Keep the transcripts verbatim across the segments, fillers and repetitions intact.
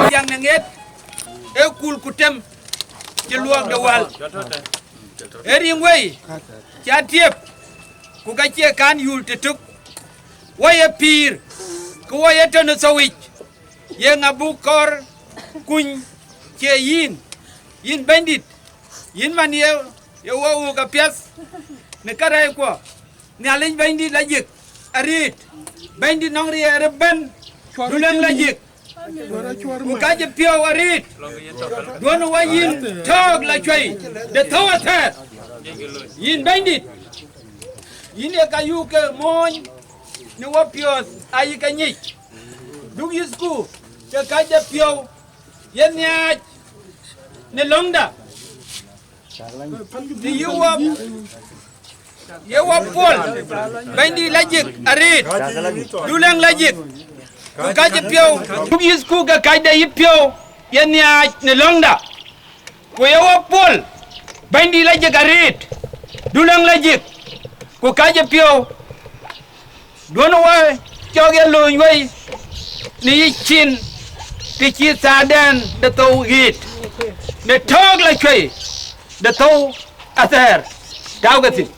Riɛŋ në ŋet ë kul ku tem cï luɔk de wäl. Ë riŋ wei cä tiep, ku ka cie kan yul tëtök. Wɔ ye pïïr, ku wɔ ye tɔ̈ në thou yic, ye ŋa buk kɔɔr kuny cie yïn, yïn Bɛ̈nydït, yïn man ye, ye wɔ wok apiɛth në kärɛckuɔ. Nhialic Bɛ̈nydït la jik arëët, Bɛ̈nydït nɔŋ riɛɛr ëbɛ̈n, du leŋ la jik. Ku ka cï piɔ̈u arëët, duɔ̈n wä yïn tɔ̈ɔ̈k la cuɛi de thou athɛɛr. Yïn Bɛ̈nydït, yïn ye ka yuk ke moony në wapiɔ̈ɔ̈th ayï ke nyic. Duk yïthku ke ka cï piɔ̈u ye nhiaac në lɔ̈ŋda. Të yï wɔ, ye wɔ puɔl, Bɛ̈nydït la jik arëët, du leŋ la jik. Ku ka cï piɔ̈u, duk yïthku ke kacde yï piɔ̈u ye nhiaac në lɔ̈ŋda. Ku ye wɔ puɔl, Bɛ̈nydït la jik arëët, du leŋ la jik. Ku ka cï piɔ̈u, duɔ̈n wä cɔk ye lööny wei në yï cin, të cï thaadɛn de thou ɣet, në tɔ̈ɔ̈k la cuɛi de thou athɛɛr. Tääukë thïn.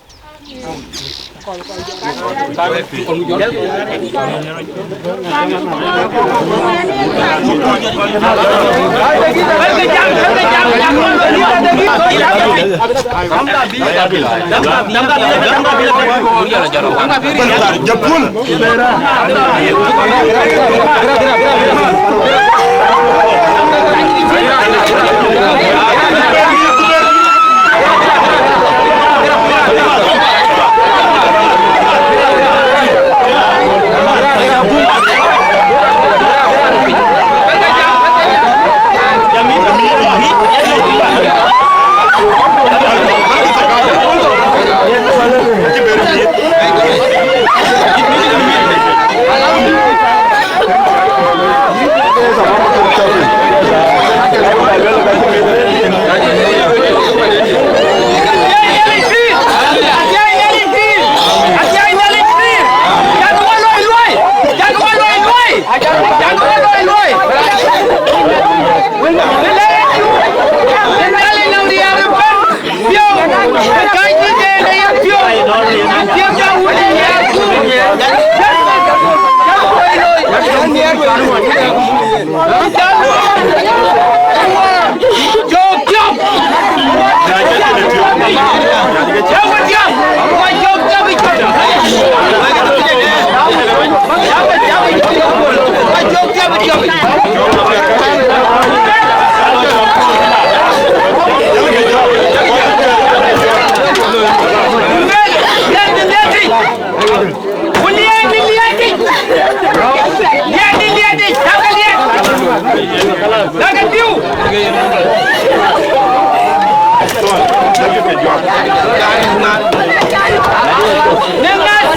Në ŋath,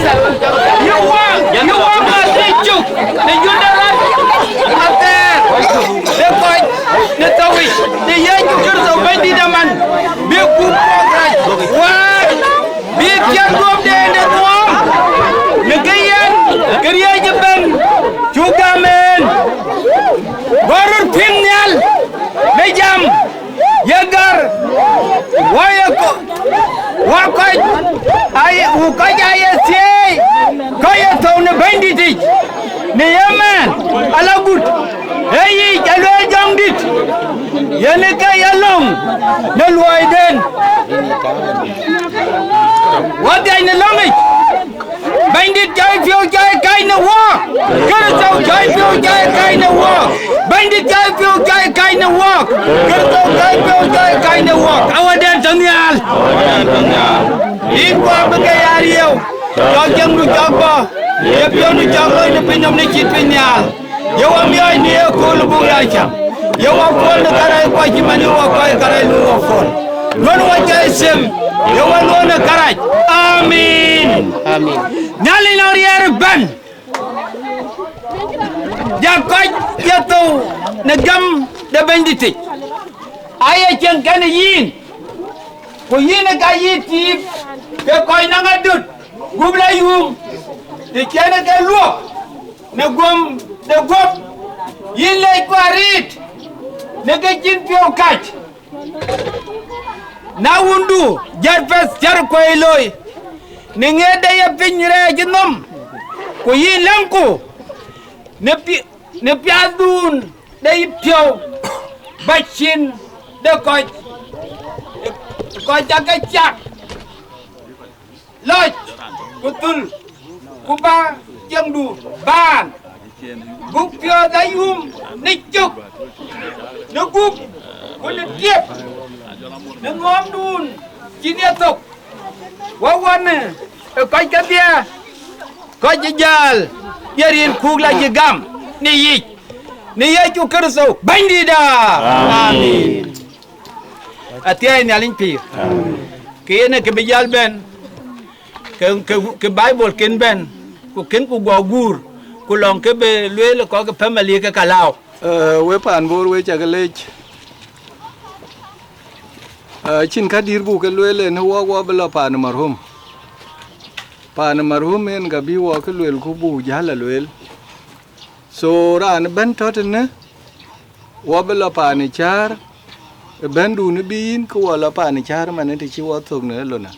yï waŋ, yï waŋ ŋath ë cuk, në jundë rɔt, athɛɛr, në kɔc, në thou yic, në Yecu Kërtho Bɛ̈nydït ëmën, bï kup kɔ̈k rac, wäär, bï piɛth guɔ̈pden de thuɔɔm, në kë yen, këriëëc ëbɛ̈n, cuk gam en, bä röt piŋ nhial, në jam, ye gär, wä ye kɔ-, wä kɔc Ku kɔc aa ye thieei, kɔc ye thou në Bɛ̈nydït yic, në ye mɛɛn ala gut, ee yic alueel Jɔŋdït, yen ke ye löŋ në luɔiden. Wadhiac në lɔ̈ŋic, Bɛ̈nydït cɔl piɔ̈u cɔl kac në wɔɔk, Kërtho cɔl piɔ̈u cɔl kac në wɔɔk, Bɛ̈nydït cɔl piɔ̈u cɔl kac në wɔɔk, Kërtho cɔl piɔ̈u cɔl kac në wɔɔk. Awadɛn tɔ nhial. Yïn guɔ bï ke ya riëëu, cɔk cieŋdu cɔk bɔ̈, ye piɔ̈ndu cɔk loi në pinynɔm në cït piny nhial. Ye wa miɔɔc në ye kööl buk ya cam. Ye wa puɔl në karɛc kuɔ cï man ye wa kɔc karɛc lu wa puɔl. Luɔn wa cɔi them, ye wa luɔn ë karac. Amin. Amin. Nhialic nɔŋ riɛɛr ëbɛ̈n, ja kɔc ye thou në gam de Bɛ̈nydït yic. Aye cieŋ kenë yïn, ku yïn ë ka yï tiip ke kɔc nɔŋ adöt gup la yum, të cïn ke luɔk në guöm de guöp, yïn lec ku ariit në ke cïn piɔ̈u kac. Na wundu Jarpeth cär kuei loi, në ŋeet de ye piny rɛɛc ë nhom, ku yïn läŋku në pi-, në piathdun de piɔ̈u, ba cin de kɔc, kɔc ca ke cak lɔc, ku thul, ku ba cieŋdu baan, buk piɔ̈ɔ̈th ayum në cök, në gup, ku në tiep, në ŋɔɔmdun cïn ye thok. Wa wanë ë kɔc kedhie, kɔc ë jäl, ye rin kuk la cï gam në yic, në Yecu Kërtho Bɛ̈nydïïtda. Amin. Athiɛɛi Nhialic pïïr. Amin. Ke yen ë kë bï jäl bɛ̈n, ke, ke, ke Baibol kën bɛ̈n, ku kën ku guɔ guur, ku lɔŋ kë bï lueel ë kɔc ke family ke ka lääu. Eh, we paan Bor, we cak leec. Eh, cïn ka dïïr buk ke lueel en wɔ, wɔ bï lɔ paan marhum. Paan marhum en ka bï wɔ ke lueel ku buk jäl a lueel. So raan bɛ̈n tɔ̈ tënë, wɔ bï lɔ paan cäär, ë bɛ̈ndun bï yïn ke wɔ lɔ paan cäär man të cï wɔ thök në lona.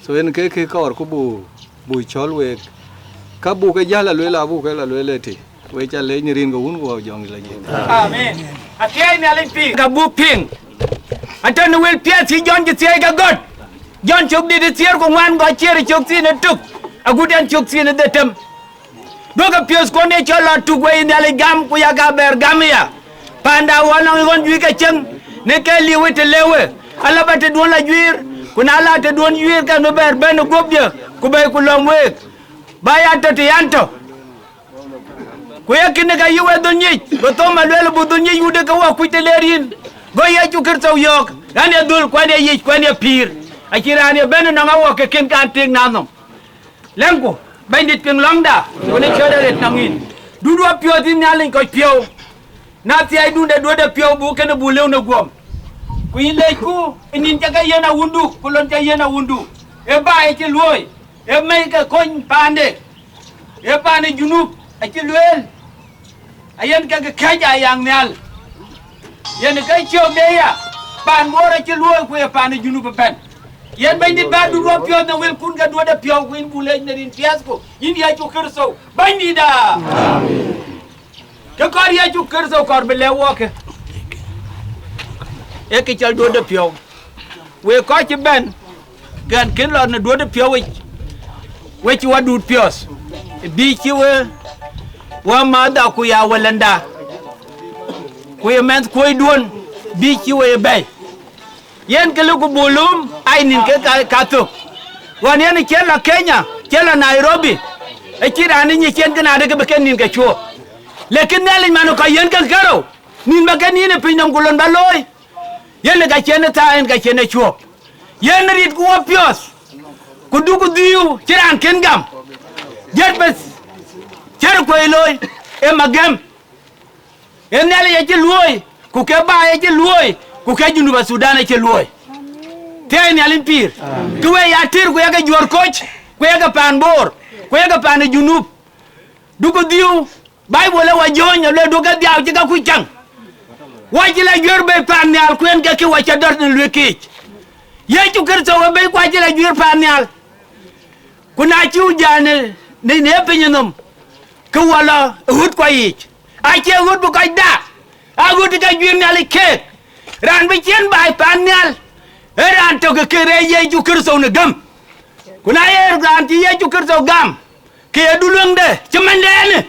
So en ke kë kɔɔr ku bu, bu cɔl week. Ka buk ke jäl a lueel, abuk ke la lueel ëtï. We ca leec në rin ke Wun ku Wä Jɔŋ la jek. Amen. Athiɛɛi Nhialic pïïr. Ka buk piŋ. Atɔ̈ në wël piɛth cï Jɔn cï thiëëc ke gɔ̈t. Jɔn cök dït ë thiëër ku ŋuan, gɔ̈c ciëër cök thiin ë tök, agut ɛn cök thiin ë dhetem. Duökï piɔ̈thkuɔn ë cɔl lɔ tuk wei Nhialic gam, ku yak abɛɛr gam aya. Paanda wɔ nɔŋ ɣɔn juëc ke cieŋ, në ke liu ë të lëu ë, ala ba tëduön la juiir, ku na la tëduön juiir, ke nu bɛɛr bɛ̈n ë guöpdië, ku bɛ̈i ku lɔ̈m week, ba ya tɔ̈ të yan tɔ̈. Ku ye kënë ka yï we dhöl nyic, go Thoma lueel, bu dhöl nyic wudë ke wɔ kuc të leer yïn. Go Yecu Kërtho yɔ̈ɔ̈k, ɣɛn ye dhöl, ku ɣɛn ye yic, ku ɣɛn ye pïïr. Acïn raan ye bɛ̈n ënɔŋ awɔk ke kën kan tik na nhom. Lɛ̈ŋku, Bɛ̈nydït piŋ lɔ̈ŋda, ku në cɔ̈t arëët nɔŋ yïn. Dut wɔ piɔ̈ɔ̈th yïn Nhialic kɔc piɔ̈u. Na thiaidun de duöt de piɔ̈u, buk kënë buk lëu në guɔ̈m. Ku yïn lecku ë nïn ca ke yiɛ̈n awundu, ku lon ca yiɛ̈n awundu. Ee bä ye cï luööi, ee mɛ̈i ke kony paande, ee paan ë Junub acï lueel, ayen ke ke kɛ̈c aa yaŋ nhial. Yen ke ciöök de ya, paan Bor acï luööi, ku ye paan ë Junub ëbɛ̈n. Yen Bɛ̈nydït bä dut wɔ piɔ̈ɔ̈th në wëlkun ke duöt de piɔ̈u, ku yïn buk leec në rin piɛthku, yïn Yecu Kërtho, Bɛ̈nydïtda. Amen. Kë kɔɔr Yecu Kërtho kɔɔr bï lɛ̈k wɔɔkë, ee kë cɔl duöt de piɔ̈u. Wek kɔc cï bɛ̈n, kɛn kën lɔ në duöt de piɔ̈u yic, we cï wa duut piɔ̈ɔ̈th, bï cï we, wa madha ku ya wëlënda, ku ye mɛnhkuöiduön, bï cï we ye bɛ̈i. Yen kë lëku buk lööm, ai nïn ke ka, ka thök. Ɣɔn yen cïn lɔ Kenya, cïn lɔ Nairobi, acïn raan ë nyic cïn kënë adï ke bï ken nïn ke cuɔɔp. Lekin Nhialic man ë kɔc yen ke kërou, nïn bä ke nïn ë piny nɔm ku lon bä looi. Yen ë ka cïn ë thaa, yen ka cïn ë cuɔɔp. Yen rit ku wɔ piɔ̈ɔ̈th, ku duk ku dhiu cï raan kën gam. Jɛt beth cär kuei looi, ë magëm. Ee Nhialic acï luööi, ku ke bä acï luööi, ku ke Junub Thudan acï luööi. Thiëi Nhialic pïïr. Amen. Kë we ya tïr, ku yeke juöör koc, ku yeke paan Bor, ku yeke paan ë Junub. Duk dhiu, Baibol ë wa jɔ̈ɔ̈ny, aluel duk ke dhiau cï ke kuc cäŋ. Wa cï la juëër bei paan nhial, ku en ke kë wa cä dɔ̈t në luëk kiic. Yecu Kërtho ë bei ku acï la juëër paan nhial. Ku na cï jäl në, në, në piny nhom, ke wɔ lɔ ɣöt kua yiic. Acie ɣöt bï kɔc dak, a ɣöt ke juëër Nhialic keek. Raan bï ciɛ̈n baai pan nhial, ee raan tök ke rɛɛc Yecu Kërtho në gäm. Ku na ye raan cï Yecu Kërtho gam, ke ye duluäŋde cï mɛnhdenë,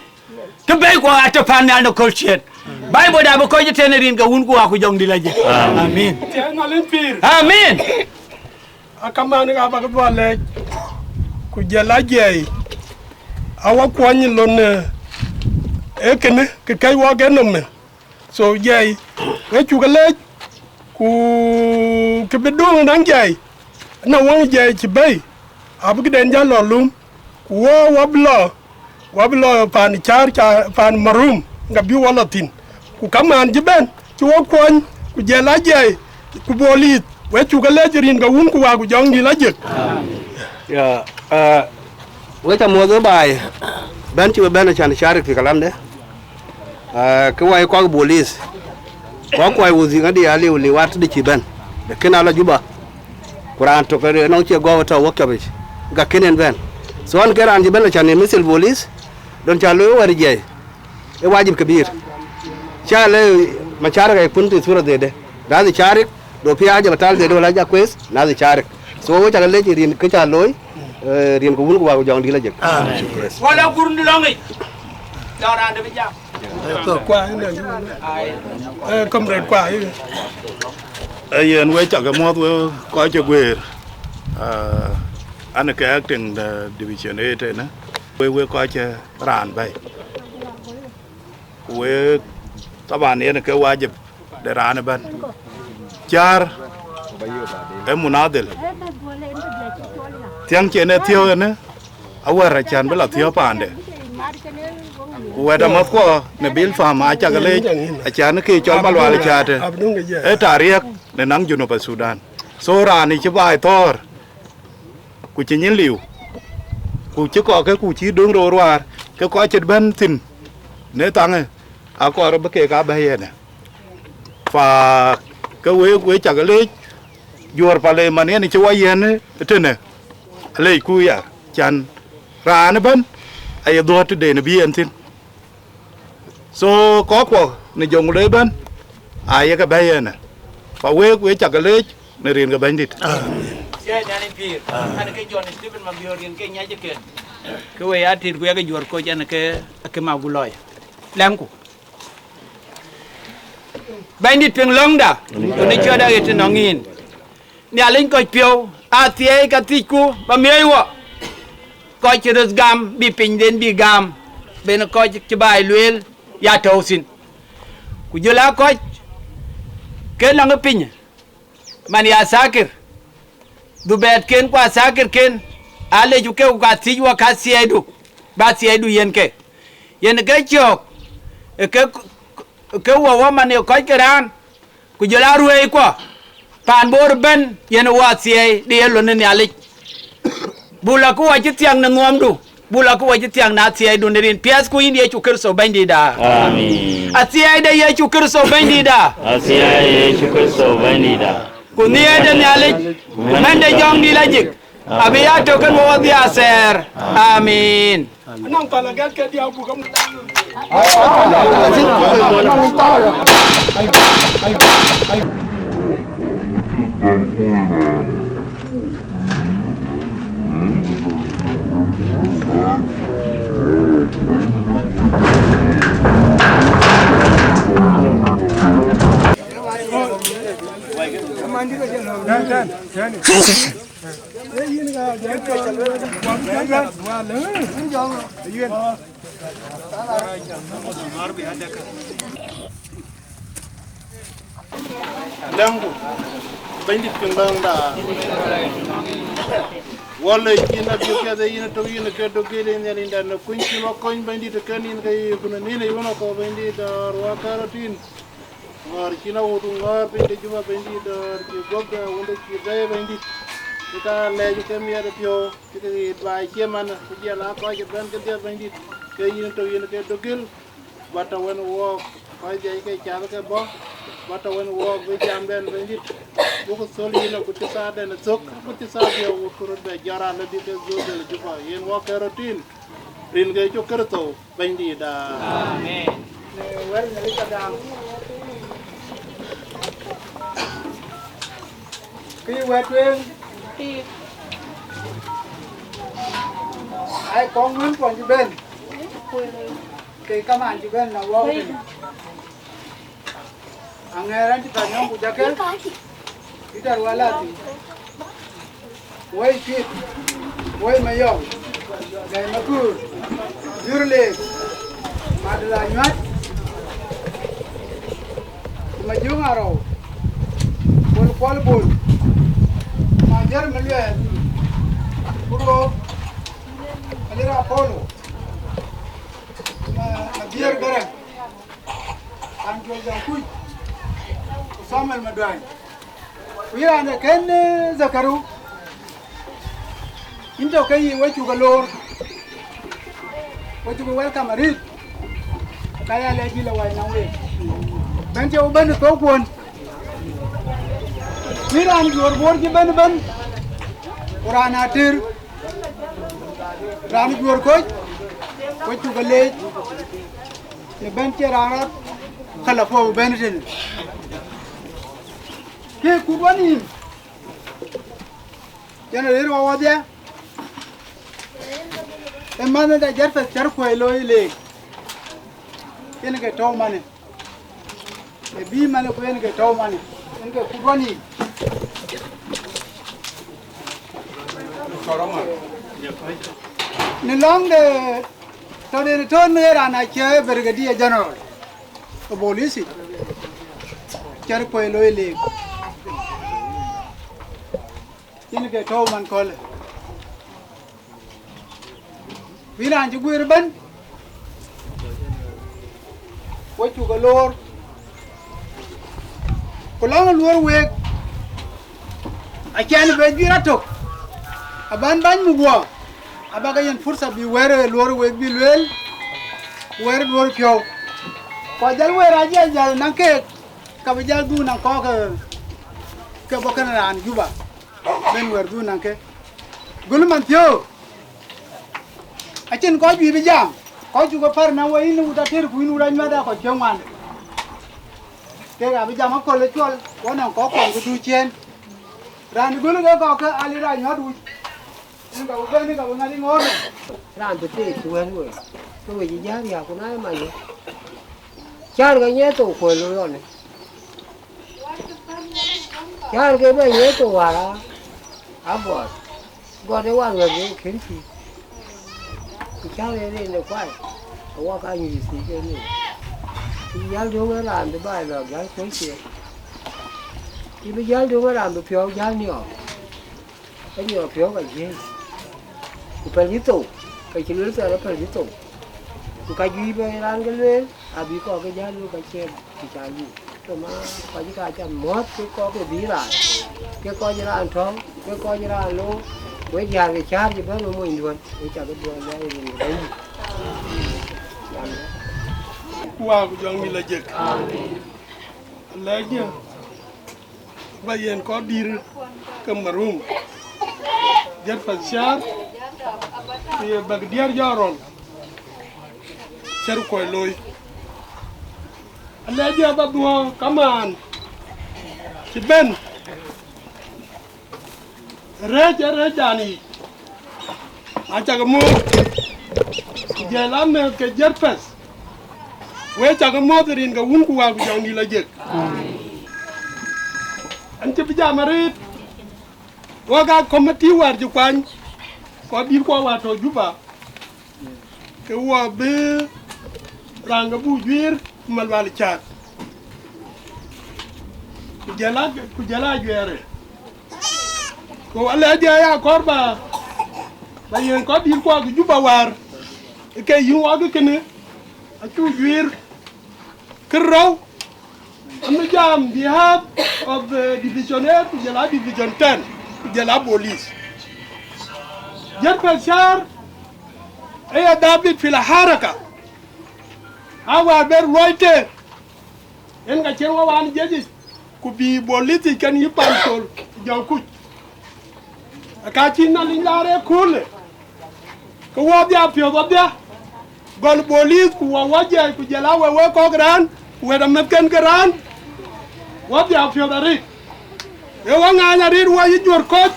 ke bɛ̈i ku atɔ̈ pan nhial në kööl ciëën. Baibol da bï kɔc ëtɛ̈n rin ke Wun ku Wä ku Jɔŋdït Lajik. Amin. Amin. Akamän ɣa bäk dhuɔl lɛc, ku jɔl a jiɛi, a wä kuɔny lon, eh, ee kënë, ke kɛc wɔ ke nɔm ë. So jiɛi, we cuk lɛc, ku kë bï döŋ naŋ jiɛi, na wäŋ jiɛi cï bɛ̈i, abï këden jäl lɔ lum, ku wɔ, wɔ bï lɔ, wɔ bï lɔ pan cäär, cäär, pan marum, ka bï wɔ lɔ thïn. Ku kamän cï bɛ̈n, cï wɔ kuɔny, ku jɔl a jiɛi, ku bolith, we cuk lɛc rin ke Wun ku Wä ku Jɔŋdït Lajik. Ya, eh, we ca muɔ̈th we baai, bɛ̈n cï we bɛ̈n acan carik fi kalamde. Eh, ke wai kɔc bolith, kɔc kuai wudhi ŋadi aliu liu wat de cï bɛ̈n. De kën ala Juba. Ku raan tök ë nɔŋ cie gɔ̈u tɔ̈ workshop yic, ka kën en bɛ̈n. So an ke raan cï bɛ̈n acan ë mithil bolith, don ca looi wär jiɛi. Ë wajib kebir. Ca le macarik ai kun ti thura dhede. Nadhi carik, do pia haja batal dhede wala haja kwes, nadhi carik. So we ca lec rin kë ca looi, eh, rin ke Wun ku Wä ku Jɔŋdït Lajik. Amen. Yes. Wala gurun di lɔŋic. Lɔ raan de bï jam. Kua, eh, comrade Kua, eh. Eh, yen we cak muɔ̈th we kɔc cï guëër. Ah, an ke acting, eh, division eight ënë. We, we kɔc cï raan bɛ̈i. Ku we, taban yen ke wajib de raan ëbɛ̈n. Cäär ë munadhil. Thiäŋ cïn ë thiɔ̈k ënë, awär acan bï lɔ thiɔ̈k paande. Ku wɛ̈t amäthkuɔ në Bilpam acak lec, acan ke cɔl Malual Cäät, ë tariëk në naŋ Junub Sudan. So raan cï baai thɔ̈ɔ̈r, ku cï nyin liu, ku cï kɔ̈k ke ku cï döŋ röör ruaar, ke kɔc cït bɛ̈n thïn në thaŋë, akɔɔr bï keek aa bɛ̈i ënë. Fa ke week, we cak leec, juɔ̈ɔ̈r Parliament yen cï wɔ yiɛ̈n tënë, alecku ya, can raan ëbɛ̈n aye dhuɔ̈t tëden bï en thïn. So kɔckuɔ në Jonglei ëbɛ̈n, ayek bɛ̈i ënë. Fa week, we cak leec në rin ke Bɛ̈nydït. Amen. Cie nyan pïïr, an ke John Stephen Mabior yen ke nyac ëkën. Ke we ya tit ku yak juɔ̈ɔ̈r koc an ke, ke Magulɔi. Lɛ̈ŋku. Bɛ̈nydït piŋ lɔ̈ŋda, ku në cɔ̈t aɣet tënɔŋ yïn. Nhialic kɔc piɔ̈u, athiɛɛi ka thiëcku ba miɔ̈c wɔ. Kɔc cï röth gam, bï pinyden bï gam, ben kɔc cï baai lueel, ya tɔ̈u thïn. Ku jɔl aa kɔc ke nɔŋ ë piny, man ya thakir, dhubɛɛtken ku athakirken, aa lecku ke ku ka thiëc wɔ ka thiɛɛidu, ba thiɛɛidu yen ke. Yen ke cɔ̈ɔ̈k, ë ke, ke wɔ wɔ man ye kɔc ke raan, ku jɔl aa ruëëi kuɔ, paan Bor ëbɛ̈n yen wɔ athiɛɛi de ye lon ë Nhialic. Buk lɔ ku wɔ cï thiäŋ në ŋuɔmdu, buk lɔ ku wɔ cï thiäŋ në athiɛɛidu në rin piɛth ku yïn Yecu Kërtho Bɛ̈nydïïtda. Amin. Athiɛɛi de Yecu Kërtho Bɛ̈nydïïtda. Athiɛɛi de Yecu Kërtho Bɛ̈nydïïtda. Ku nhiëër de Nhialic, mɛn de Jɔŋdït Lajik, abï ya tök kën wɔ dhia thɛɛr. Amin. Anɔŋ pal agɛ̈th ke diäk buk am. Lɛ̈ŋku, Bɛ̈nydït piŋ lɔ̈ŋda. Wɔ lec yïn abï piɛth, yïn ëtök, yïn ke dögël, yïn Nhialicda në kuny cïn wɔ kony, Bɛ̈nydït, ë kën yïn ke yï kun ë nïn ë yïn wën akɔ̈u, Bɛ̈nydït, dɔ̈ɔ̈r wɔ kärɔt yïn. Ŋɔ̈ɔ̈r cïn awut ŋɔ̈ɔ̈r piny de Juba, Bɛ̈nydït, dɔ̈ɔ̈r cï guɔ̈pda wënde cï bɛ̈ɛ̈i, Bɛ̈nydït. Cï ka lɛc ke miɛt ë piɔ̈u, cï ke ɣet baai cï man, ku jiɛl aa kɔc ëbɛ̈n kedhie, Bɛ̈nydït, ke yïn tök yïn ke dögël, ba tɔ̈ wën wɔɔk, kɔc dhiac ke cath ke bɔ̈, Ba tɔ wën wɔɔk bï jam bɛ̈n Bɛ̈nydït, buk thöl yïn, ku cï thaarden ë thök, ku cï thaar dhiëëu, ku röt bɛ jɔt raan lɔ bï ke dhöl dhël Juba, yen wɔɔk ke röt tïŋ, rin ke Yecu Kërtho Bɛ̈nydït. Amen. Në wɛ̈t Nhialic Adäŋ, kë wɛ̈t tueŋ, ai kɔŋ wën puɔ̈n cï bɛ̈n, ke kamaan cï bɛ̈n në wɔɔk tënë. Aŋɛɛr an cï thany nɔm ku jakë, Peter Walati, Woi Kit, Woi Mayɔm, Gɛi Makur, Jurlik, Madula Nyuat, ku Majuŋ Arou, Kuɔl Kuɔl Bul, Majär Maluɛɛl, Kuruɔɔk, Alira Apolo, Ma- Madhiër Garaŋ, Raan Juɔl Jɔŋkuc, ku Samuel Maduany, ku yïn raan de kën, eh, Zakaru, yïn tɔ ke yï, we cuk ke loor, we cuk ke welcome arït, ka ya lɛc yï lɔ wai nɔm week. Bɛ̈n cï we bɛ̈n ë thok kuön, yïn raan Juɔr Buɔɔr cï bɛ̈n ëbɛ̈n, ku raan Atër, raan Juɔr Koc, we cuk ke leec. Në bɛ̈n cï raan rɔt, ka lɔ puɔ̈u bɛ̈n tënë. Kë kut wɔ nïïm, yen rëër wɔ wɔdhia, ë manh da Jɛrpɛth Cär Kuɔi looi leek, yen ke tɔ̈u manë, ë bï manë ku yen ke tɔ̈u manë, yen ke kut wɔ nïïm. Në lɔŋ de tɔ̈ de tɔ̈ në raan acie Brigadier General ë bolisi, Cär Kuɔi looi leek, yen ke tɔ̈u man köölë. Bï raan cï guiir ëbɛ̈n, we cuk ke loor, ku lɔ̈ŋ ë luɔ̈ɔ̈r week, acän bɛ juiir atök, abän bäny muk guɔ, abä ke yen fursa bï wɛ̈ɛ̈r ë luɔ̈ɔ̈r week bï lueel, wɛ̈ɛ̈r ë luɔ̈ɔ̈r piɔ̈u. Ku ajäl wɛ̈ɛ̈r acï ajäl naŋ keek, ka bï jäl dhuk naŋ kɔ̈k ke, ke bɔ̈ kënë raan Juba, bɛ̈n wɛ̈ɛ̈r dhuk naŋ ke. Gul man thiöök, acïn kɔc juëc bï jam, kɔc cuk ke pär në wɔ, yïn wut Atër ku yïn wut Anyuat, aa kɔc piɔ̈u ŋuan. Kek abï jam aköl ë cuɔl, wɔ nɔŋ kɔc kɔn ku du ciëën. Raan gul ke kɔ̈k ke Ali raan Anyuat wuc, yen ka bï bɛ̈n, ka bï ŋäth ë ŋoot nɔm. Raan bï theek cï wɛ̈n wei, ke we cï jäl riääk ku na ë manyë. Cän ke nyiɛɛr thou kuöl lɔnë. Cän ke bɛ nyiɛɛr thou wäär a, a gɔɔt. Gɔɔt ë wan wɛ̈t wek kën cï. Ku cän ë rin de kuai, awak anyuc thii ke nin. Cï jäl duŋ ë raan bï baai lɔ jäl kuöc ciëën. Cï bï jäl duŋ ë raan bï piɔ̈u jäl niɔɔk. Ke nyuɔɔth piɔ̈u ka jiëëc, ku pɛ̈l cï thou, ke cï lueel thɛɛr ë pɛ̈l cï thou, ku ka juëc bɛ raan ke lueel, abï kɔɔr ke jäl luk ka ciɛɛn cï ca yïk. Ke ma kɔc ka ca muɔ̈th ke kɔɔr ke bï raan, ke kɔc raan tɔ̈u, ke kɔc raan loor, wek diäär ke cäär cï bɛ̈n ë monyduön, wek cak duɔ̈n lɛɛr ë rin ke Bɛ̈nydït. Ku Wä ku Jɔŋdït lɔ jek. Alɛɛc. Ba yen kɔc dïïr ke marum, Jɛrpɛth Cär, ku ye Brigadier General Cär Kuɔi looi. Alɛɛc aba dhuɔ̈k kamaan cï bɛ̈n rɛ̈ɛ̈c ë rɛ̈ɛ̈cdan yic. Acak muɔ̈th, ku jɔl amɛ̈th ke Jɛrpɛth, wek cak muɔ̈th rin ke Wun ku Wä ku Jɔŋdït lɔ jek. An cï bï jam arëët, wek aa committee wäär cï kuany, kɔc dït kuɔ wäär tɔ̈ Juba, ke wɔ bï raan ke buk juiir Malual Cäät, ku jɔl a, ku jɔl a Ajuɛɛrë. Ku alɛɛc aya kɔɔr ba, ba yen kɔc dït kuɔ ke Juba wäär, ke yïn wɔ ke kënë, acuk juiir. Kë rou, amï jam behalf of, eh, Division eight, ku jɔl a Division ten, ku jɔl a police. Jɛrpɛth Cär, ë ya dhabit fil haraka. Awär ber luɔi tëë, Yen ka cïn wɔ wan jëc yic, ku bï bolith yic kën yï pan col jɔŋ kuc. Ka cïn Nhialic laar ë köölë, ke wɔ bï apiɔ̈th wadhia, gɔl bolith ku wɔ wɔ jiɛc, ku jël a wek wek kɔ̈k raan, ku wɛ̈t amëthken ke raan, wɔ bï apiɔ̈th arëët. Ee wɔ ŋaany arëët wɔ yï juɔ̈r kɔc,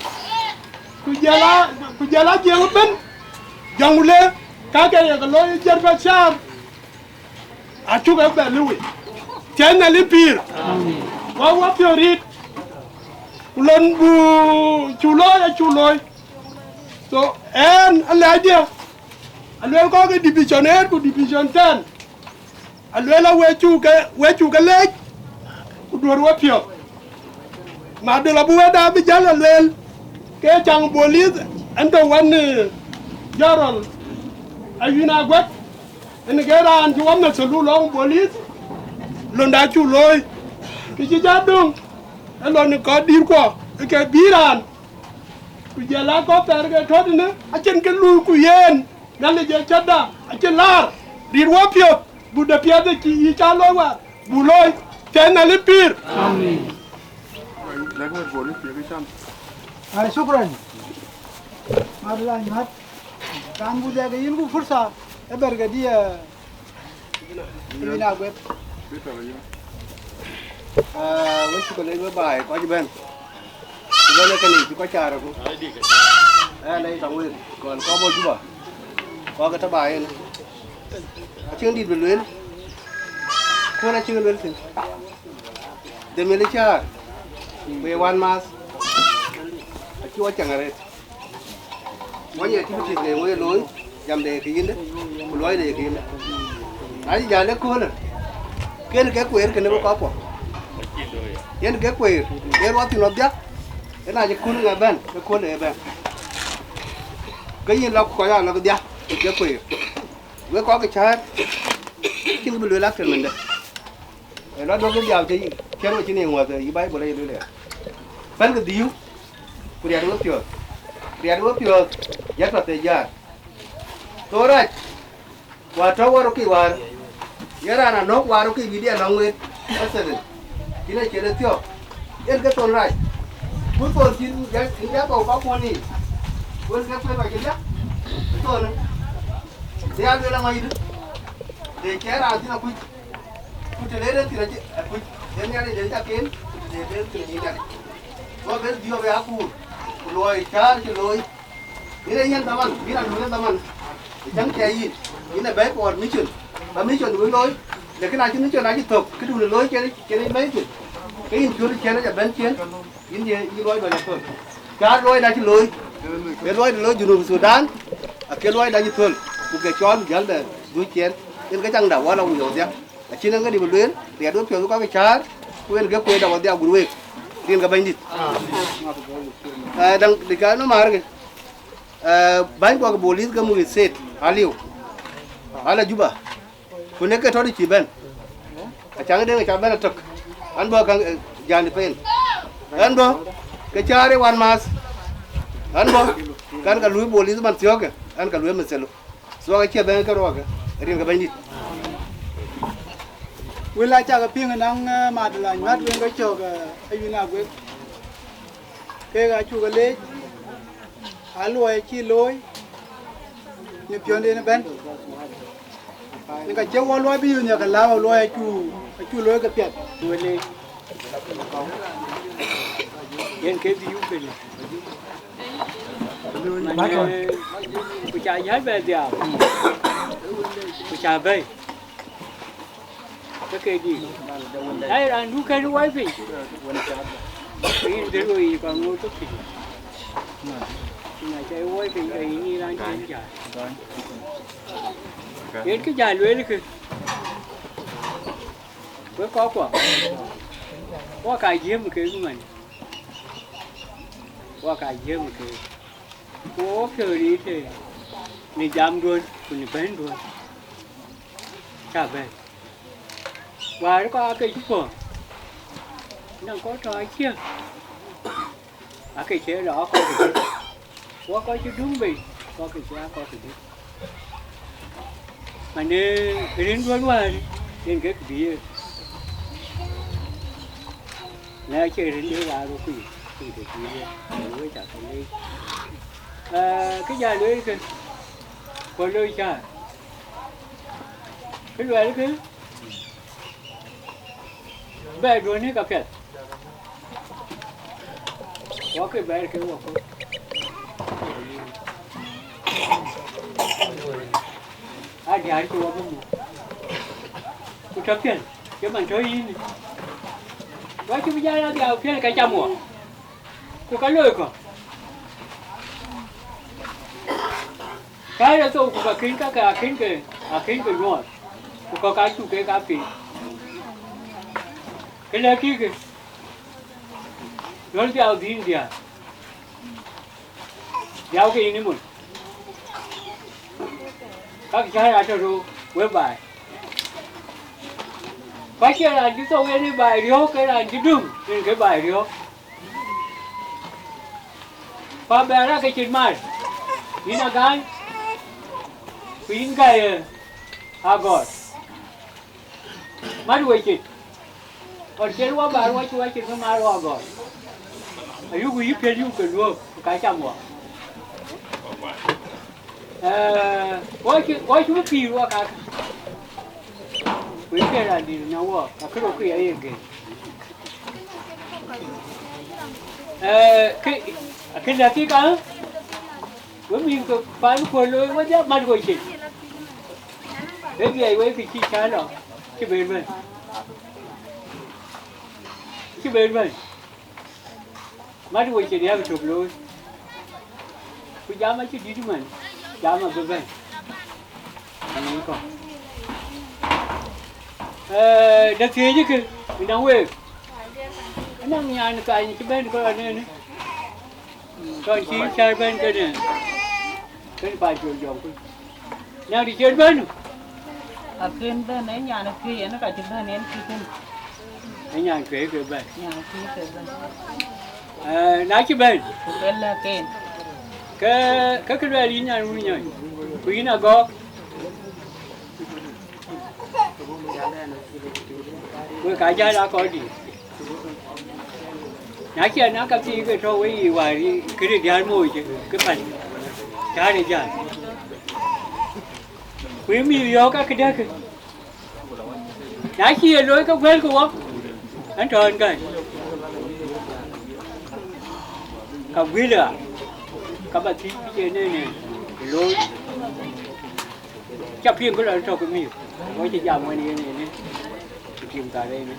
ku jël a, ku jël a jiëŋ ëbën, jɔŋ le, ka ke ye ke looi ë Jerpa Caar, acuk e bɛ liwui, tiɛ̈n Nhialic pïïr. Wɔ wɔ piɔ̈u riit, ku lon bu cu looi, acu looi. So, ɛn alɛɛcdiɛ, aluel kɔc ke division eight ku division ten, aluel a we cu ke, we cu ke leec, ku duɔ̈r we piɔ̈u. Madol abï wɛ̈tda bï jäl aluel, ke caŋ bolith, ɛn tɔ̈ wën, eh, Jɔrɔl Ayuen Aguek, en ke raan cï wɔ methelu lɔŋ bolith, londa cu looi, kë cï jat döŋ, ë lon kɔc dïïrkuɔ, ë ke bï raan, ku jël a kɔc thɛɛr ke tɔ̈ tënë, acïn kë luui ku yen, Nhialic ë cätda, acï laar, rït wɔ piɔ̈th, bu de piɛth ë cï yï ca looi wäär, bu looi, tiɛ̈n Nhialic pïïr. Amen. Ai, shukran. Madol Anyuat. Kan bu dhɛk yïn ku fursa, ë bɛ̈r ke dië, yïn Aguek. Ah, we shukran, we baai, kɔc bɛ̈n. Ku bɛ̈n ë kënë, cï kɔc caar ku. Ɛn ë tɔŋ wek, kɔn kɔc bɔ̈ Juba. Kɔc ke tɔ̈ baai ënë. Acïn dït bï lueel. Kuɔn acïn lueel thïn. Dhemel ë cäär, ku ye wänmääth, acï wɔ cäŋ arëët. Wɔ nyiɛc activities le wɔ ye looi, jamde ye ke yïndë, ku luɔide ye ke yïndë. Na cï jäl ëköölë, ken ke kueer kënë bï kɔckuɔ. Yen ke kueer, yen ruɔth thïn wadhia, yen acï kööl ŋa bɛ̈n, ke kööl ë bɛ̈n. Ke yïn lɔ ku kɔc aa lɔ dhia, ke kueer. Wek kɔc ke cäär, cïn kë bï lueel akër mëndë. Ë lɔ duɔ̈kkë dhiau cï cïn we cïn ye ŋuɔ̈th, yï Baibul aye lueel aya. Pälkï dhiu, ku riɛt we piɔ̈ɔ̈th. Riɛt we piɔ̈ɔ̈th, ya tɔ̈ thëc jäär. Thou rac, wäär tɔ̈ wär rɔ̈k kï wäär. Ye raan anɔ̈k wäär rɔ̈k kï bï diɛt lɔ̈ŋ wek. Ëthënë, cïn acïn ë thiɔ̈k. Yen ke thon rac. Ku thon cïn, cïn ya thou bä kuɔ̈n yiic. Wën ke kueer bä cï diäk. Thon, de ya lueel aŋɔ̈c yïdï. De cï raan thïn akuc. Ku të le rëër thïn acï akuc, yen Nhialic den cä ken, ku të le rëër thïn acï Nhialic. Go bɛ̈n dhiɔp ë akuur, ku luɔi cäär cï looi. Yen ee yen dhaman, bï raan duɔ̈n ë dhaman, ë cäŋ cï yïn, yïn ë bɛ̈ɛ̈i for mission, ba mission wën looi, lakin acï mission acï thök, këdun ë looi cïn, cïn ë bɛ̈ɛ̈i thïn. Ke yïn piööcë cïn ë ca bɛ̈n cïn, yïn ye, yïn luɔi dɔc athöl. Cäär luɔi dä cï looi, ee luɔi de looi Junub Thudan, ake luɔi dä cï thöl, ku ke cɔɔl jäl bɛ dhuc cïn, yen ke caŋda wala wïc ɣɔn dhiak. Acïn ŋädï bï lueel, riɛt we piɔ̈ɔ̈th kɔc ke cäär, ku en ke kueer dap wadhiau gur week, rin ke Bɛ̈nydït. Eh, daŋ dï ka nɔm määrkë, eh, bäny guɔ ke bolith ke muk state, aliu, ala Juba, ku nek ke tɔ̈ dï cï bɛ̈n, acaŋ deŋ aca bɛ̈n atök, an bɔ̈ käŋ, eh, jani pen, an bɔ̈, ke cäär ë wan maath, an bɔ̈, kan ka luui bolith man thiɔ̈kë, an ka luui methelu. Thuɔɔk acie bɛ̈n ke ruɔɔkë, rin ke Bɛ̈nydït. Wël acä ke piŋ ënɔŋ, eh, Madol Anyuat wën ke cök, eh, Ayuen Aguek. Kek acuk ke leec, a luɔi acï looi në piɔ̈nden ëbɛ̈n. Yen ka cie wɔ luɔi bï yöny ë ke läu, luɔi acu, acu looi ke piɛth. Wël yen ke bï yuk kënë. Mane, ku ca jäl bɛ dhiau, ku ca bɛ̈i, ke ke dïït. Ai, raan du kën wai piny, ke yïn dhil woi yï ka ŋoot tök piny. Na ca wai piny, ke yïn yïn raan cïn jäl. Yen kë jäl lueel kë, wek kɔckuɔ, wɔ ka jiëëm ke man. Wɔ ka jiëëm ke, ku wɔ piɔ̈ɔ̈th riit në jamduön ku në bɛ̈nduön, cä bɛ̈n. Wäär kɔc aake cï puɔ̈u, nɔŋ kɔc tɔ̈ aciëk, aake cï lɔ akɔc këdït, wɔ kɔc cï dum bei, kɔc ke cï akɔc këdït. Mane rin duɔ̈n wäär, yen kek bï ye. Na cie rin de waar ku kuc, kuc de pïïr, wek ca ke leec. Ee, kë ja lueel kë, ku loi cä, kë luɛɛl kë, bɛ̈ɛ̈rduön ë ka piɛth, wɔ ke bɛ̈ɛ̈r ke wɔ kɔ̈k. Aa diäär cï wɔ bï muk, ku tɔ piɛl cï man tɔ yïn. Wɔ cï bï jal a dhiau piɛl ka cam wɔ, ku ka loi kɔ̈k. Ka ye thou ku ka kën kakë akën ke, akën ke nyuɔɔth, ku kɔ̈k ka cuk ke ka piŋ. Kë lɛ̈k kï ke, duɔ̈l dhiau dhïn diäär, dhiau ke yïn ë mony. Ka cä ya tɔ rou we baai. Ku acie raan cï thou yen ë baai riɔ̈ɔ̈k, ke raan cï dum yen ke baai riɔ̈ɔ̈k. Ku abɛ̈ɛ̈r ake cït mar, yïn Agäny, ku yïn Gäi, ee, Agɔɔr. Mat we cin, ɣɔn cïn wɔ bäär wɔ cï wɔ cin ke maar wɔ agɔɔr, ayuk yï piɛl yuk ke luöök, ku ka cam wɔ. Ee, wɔ cï, wɔ cï bï pïïr wɔ kak, ku yï piɛl raan dït në wɔ, ka kërokë ya ye gëër. Ee, kë, kë lɛ̈k kï ka, we mïth ke pan kuöl looi, we jɔ mat we cin. Ee dhiɛc wei kë cï cä lɔ, cï ben bɛ̈n. Cï ben bɛ̈n. Mat we cin yak tök looi. Ku jam acï dït man, jam abï bɛ̈n. Ee, da thiëëc kë, ënɔŋ week. Ënɔŋ nyan kany cï bɛ̈n kɔn ënë. Tɔn cï cä bɛ̈n kënë, kënë pan col jɔŋ kuc. Nɛ̈ŋ të cï bɛ̈n. Akën bɛ̈n, ee nyan ë piëëc, yen ka cï bɛ̈n, yen cï kënë. Ee nyan piëëc ke bɛ̈n. Nyan piëëc ke bɛ̈n. Ee, na cï bɛ̈n. Ku ke lɛ̈k en. Ke, ke kë luɛɛl yïn nyan wun nyɔny. Ku yïn agɔɔk. Wek ka jäl akɔ̈ɔ̈c dït. Na cï na ka thii ke tɔ̈u wei yiic wäär yï këde diäär mooc ke pan, cäär ë jäl. Ku yï mïth yɔ̈ɔ̈k ka këdäkë. Na cï ye looi ke guëlkï wɔ, ɛn tɔ̈ ɛn gäi. Ka guël ɣa, ka ba thiëc bï cï en en looi. Ca piŋ kë lɔ tɔ̈ ke mïth, wɔ cï jam wën yen ënë, cï tim ka rëënë.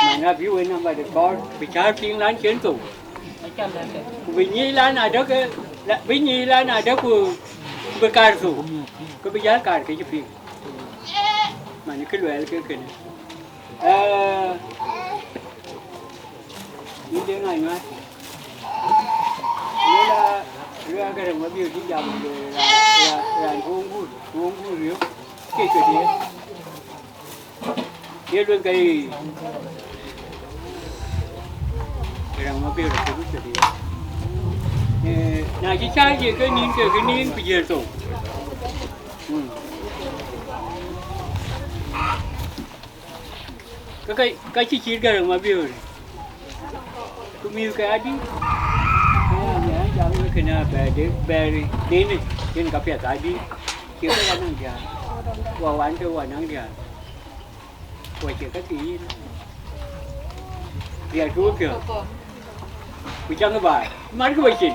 Man abï wën namba de kɔɔr, bï cäär piŋ lan cien thou. Ku bï nyic lan adäk, la, bï nyic lan adäk ku, ku bï kar thou. Ke bï jäl kar ke cï piŋ. Man kë luɛɛl ke kënë. Ee, yïn Deŋ Anyuäär. Luel a, luel a Gäräŋ Mabiöör cï jam, luel raan, raan, raan tuɔɔŋ guur, tuɔɔŋ guur riëëu, ke cuɛt ye. Ye luel ka yï, Gäräŋ Mabiöör acï guur cuɛt ye. Ee, na cï cäär ye ke nïn, ke, ke nïn ku jiël thou. Mm. Ka, ka, ka cï cït Gäräŋ Mabiöör, ku mïthke adï, ke ya jam ke kënë abɛ̈ɛ̈r de, bɛ̈ɛ̈r deni, yen ka piɛth adï, cie ke ya naŋ diäär, wa wan ke wa naŋ diäär, wa cie ka thii yïn, riɛlkï wepiɔ̈ɔ̈th, ku cäŋ ë baai, matkï we cin,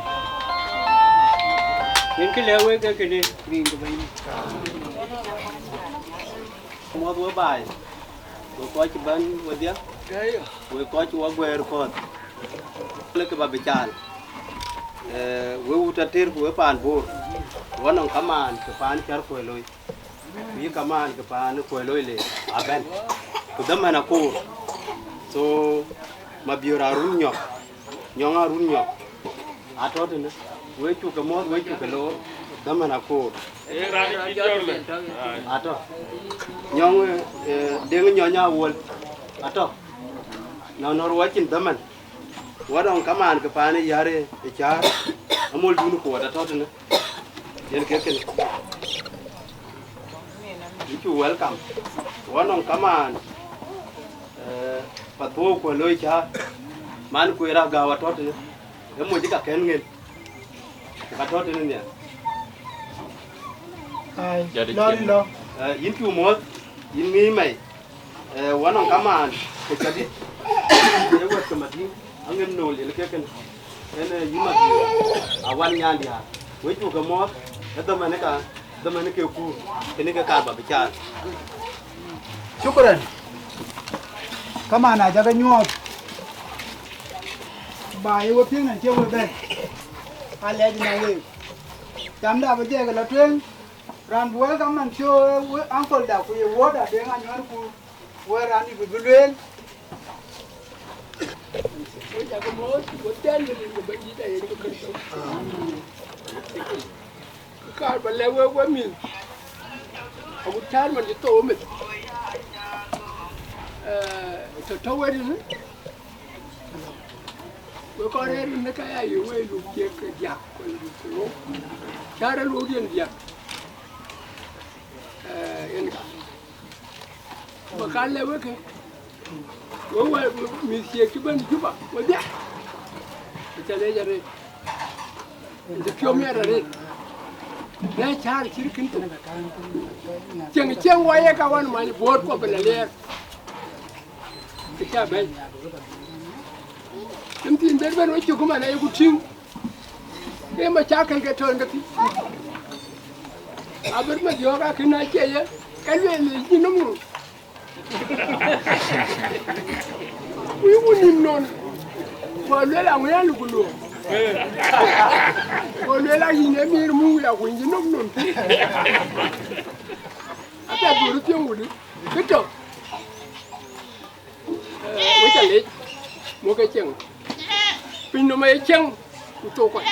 yen kë lɛ̈k wek ke kënë rin ke bɛ̈ny. Muɔ̈th we baai, we kɔc cï bɛ̈n wedhie, we kɔc cï wɔ guɛɛr kɔ̈th, lëkkï ba bï caal. Ee, we wut ater ku we paan Bor, wɔ nɔŋ kamaan ke paan cär kuëë loi, ku yï kamaan ke paan kuëë loi le abɛ̈n, ku dhämën akoor. So, Mabiöör Arun Nyɔk, Nyɔŋ Arun Nyɔk, atɔ̈ tënë, we cuk ke muɔ̈th, we cuk ke loor, dhämën akoor. Atɔ̈. Nyɔŋ, eh, Deŋ Nyɔny Awuɔl, atɔ̈. Nɔn nɔn ruɔc cin dhämën. Wä dɔŋ kamaan ke paan ë yär ë cäär, amol dun kuɔt atɔ̈ tënë. Yen kek kënë. Yïn cuk welcome. Wä nɔŋ kamaan. Path puɔ̈u ku loi cäär, man ku ë raan gääu atɔ̈ tënë, ë moc ka kën ŋen, ku ka tɔ̈ tënë nhial. Ai, lɔ̈ɔ̈r yïn lɔ. Eh, yïn cu muɔ̈ɔ̈th, yïn ŋic mɛi. Eh, wɔ nɔŋ kamaan ke cä dït, ë wɛ̈t ke Madiŋ, aŋem nööl yel kek kënë. Ënë yï Madiŋ, awan nyandiäär. Wek cuk ke muɔ̈ɔ̈th, ë dhamanë ka, dhamanë ke kuur, kënë ke kaar ba bï caar. Shukran. Kamaan aca ke nyuɔɔth. Ba ye we piŋ nɔn cie we bɛ̈n. Alɛɛc nɔŋ week. Jamda abï jɛɛk lɔ tueŋ. Raan bï welcome man cio, we uncle da ku ye wuɔ̈ɔ̈tda tueŋ anyuɛ̈rku. Wek raan dït bï bï lueel. Wek cä ke muɔ̈ɔ̈th, wek dhɛ̈l në rin ke Bɛ̈nydït ayen ke Kërtho. Kë kaar ba lɛ̈k wek, wek mïth, agut cäär man cï thou meth, eh, tɔ̈ tɔ̈ wek tënë, wek kɔn rëër në ka ya ye wek luk ciëk ke diäk, ku luk ke ŋö, cäär ë lukdiɛ̈n diäk, eh, yen ka. Ku ba ka lɛ̈k wek ke, wek wä mïth ciëk cï bɛ̈n Juba, wedhia, ë cä leec arëët, ë cï piɔ̈u miɛt arëët, në cäär cït kën thïn. Cieŋ cieŋ wɔ ye ka wan many buɔɔt ku bï lɔ liɛɛr, ë cä bɛ̈n. Cïn thiin ber bɛ̈n wecök man ayeku tïŋ, ke macakël ke tɔ̈ ke thïn. Aber Madiɔ̈ɔ̈k akën acie ye, ke lueel yï nɔm nu. Ku yï ku nïm nɔn. Ku aluel aŋuɛ̈ɛ̈n luk luɔ̈ɔ̈k. Ku aluel ayïn ë miir muk ya ku yï nɔm nɔn. Apiɛth bï röt piɔ̈ŋ wudï. Kë tɔ̈. Eh, wek ca leec, muk ke cieŋ. Piny nɔm aye cieŋ, ku thok kɔc.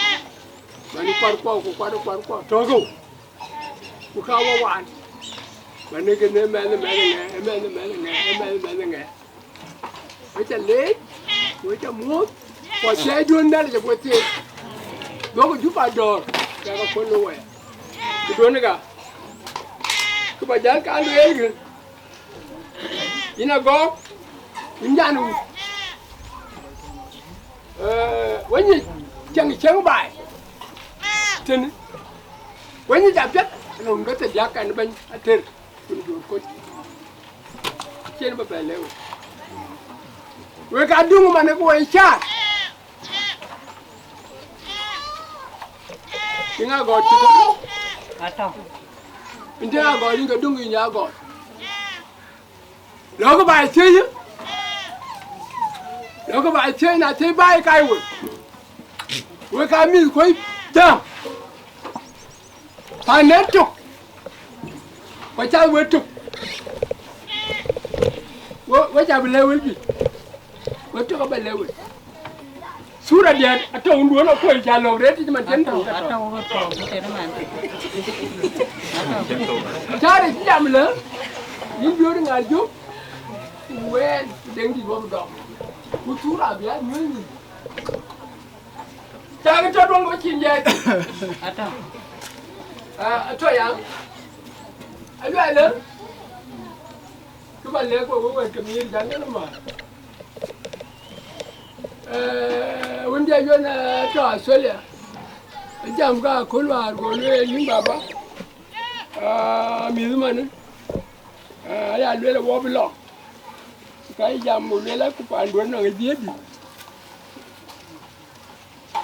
Man kuarkuɔ, ku kuat kuarkuɔ, tɔ̈kë. Ku ka wä waan. Man ë kënë mɛnh, mɛnh ŋɛ, mɛnh, mɛnh ŋɛ, mɛnh, mɛnh ŋɛ. Wek ca leec, wek ca muɔ̈ɔ̈th, ku acie duön Nhialic ago thiëëc. Duɔ̈kkë Juba dɔ̈ɔ̈r, ka ka kuɔ̈n në wɛ̈ɛ̈r. Ku duön ë ka, kë ba jäl ka lueel kë. Yïn Agɔɔk, yïn Janwut. Eh, wek nyic cieŋ cieŋ baai. Tënë. Wek nyic apiɛth, röŋ ke thiërdiäk ɛn bɛ̈ny ater, kun jur kɔc. Cien ba bɛ lëu. Wek aduŋ man ku wek caar. Yïn Agɔɔk cï tɔ̈. Atɔ̈. Yïn tënë Agɔɔk, yïn ke duŋ yïn Agɔɔk. Lɔ̈kë ba thiëëc, lɔ̈kë ba thiëëc, na thiëëc ba ye kai wek. Wek aa mïth kuɔ̈c jam. Pan ë tök, ku acath wek tök. We, we ca bï lɛ̈k wël bï. Wek tök aba lɛ̈k wek. Thura diɛt atɔ̈ wun duön akuɔ̈c ca lɔ̈k rëët yic man cïn tök atɔ̈. Atɔ̈ wek tök tënë man. Atɔ̈. Cäär ë cï jam lë, yïn Biöör Ŋaar Jök, ku wɛɛn, ku Deŋdït wä bï dɔm. Ku thura abï a nyuëëny nyin. Cäk tɔ̈ duɔ̈ŋ bä cïn jɛɛc. Atɔ̈. Ah, atɔ̈ ya. Aluɛlë. Kë ba lɛ̈k wek, wek wɛ̈t ke miir, jam yen ëmä. Eh, wëndiɛ̈ Yuɔn, eh, tɔ̈ Australia. Jam ka aköl wäär, go lueel, yïn baba. Ah, mïth manë. Ah, aya lueel, wɔ bï lɔ. Ka jam, go lueel, ku panduön nɔŋ ë dhiëëdï.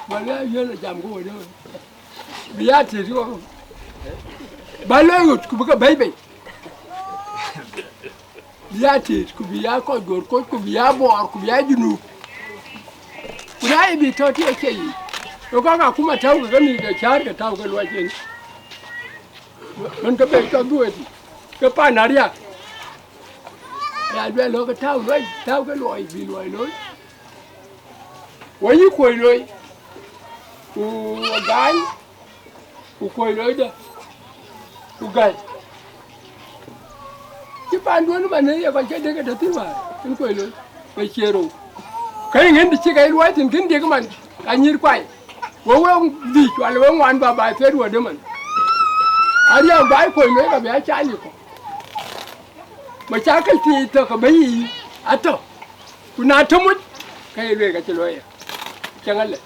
Ba lɔ Yuɔn jam ku wëdë. Bï ya tëët wɔ. Ba lɔ ɣöt, ku bï ke bɛ̈i bei. Bï ya tëët, ku bï ya kɔc gör kɔc, ku bï ya Bɔɔr, ku bï ya Junub. Ku na ye bï tɔ̈ tï acie yic. Ë kɔ̈k akuma tääu ke ke mïth ke cäär ke tääu ke luɔi cin. Mën ke bɛ̈i cɔk dhuëëth, ke pan ariäk. Ya luɛl lɔ ke tääu luɔi, tääu ke luɔi, bï luɔi looi. Wɔ yï kuɔ̈c looi, ku gany, ku kuɔ̈c looi dë, ku gäi. Cï panduön man ë ye kɔc ke dek ë tɔ̈ thïn wäär, kën kuɔ̈c looi, ke cie rou. Ke ŋën dï cï ke luɔi thïn kën dek man, ka nyïïr kuai. Wek wek dhïc, wala wek ŋuan bä baai thuet wä dë man. Ariäk baai kuɔ̈c looi ka bï a caa yï kɔ̈k. Macakël thiëëc tök abï yiic atɔ̈. Ku na tɔ̈ moc, ka ye lueel ka cï luɔi ya. Cäŋ alë,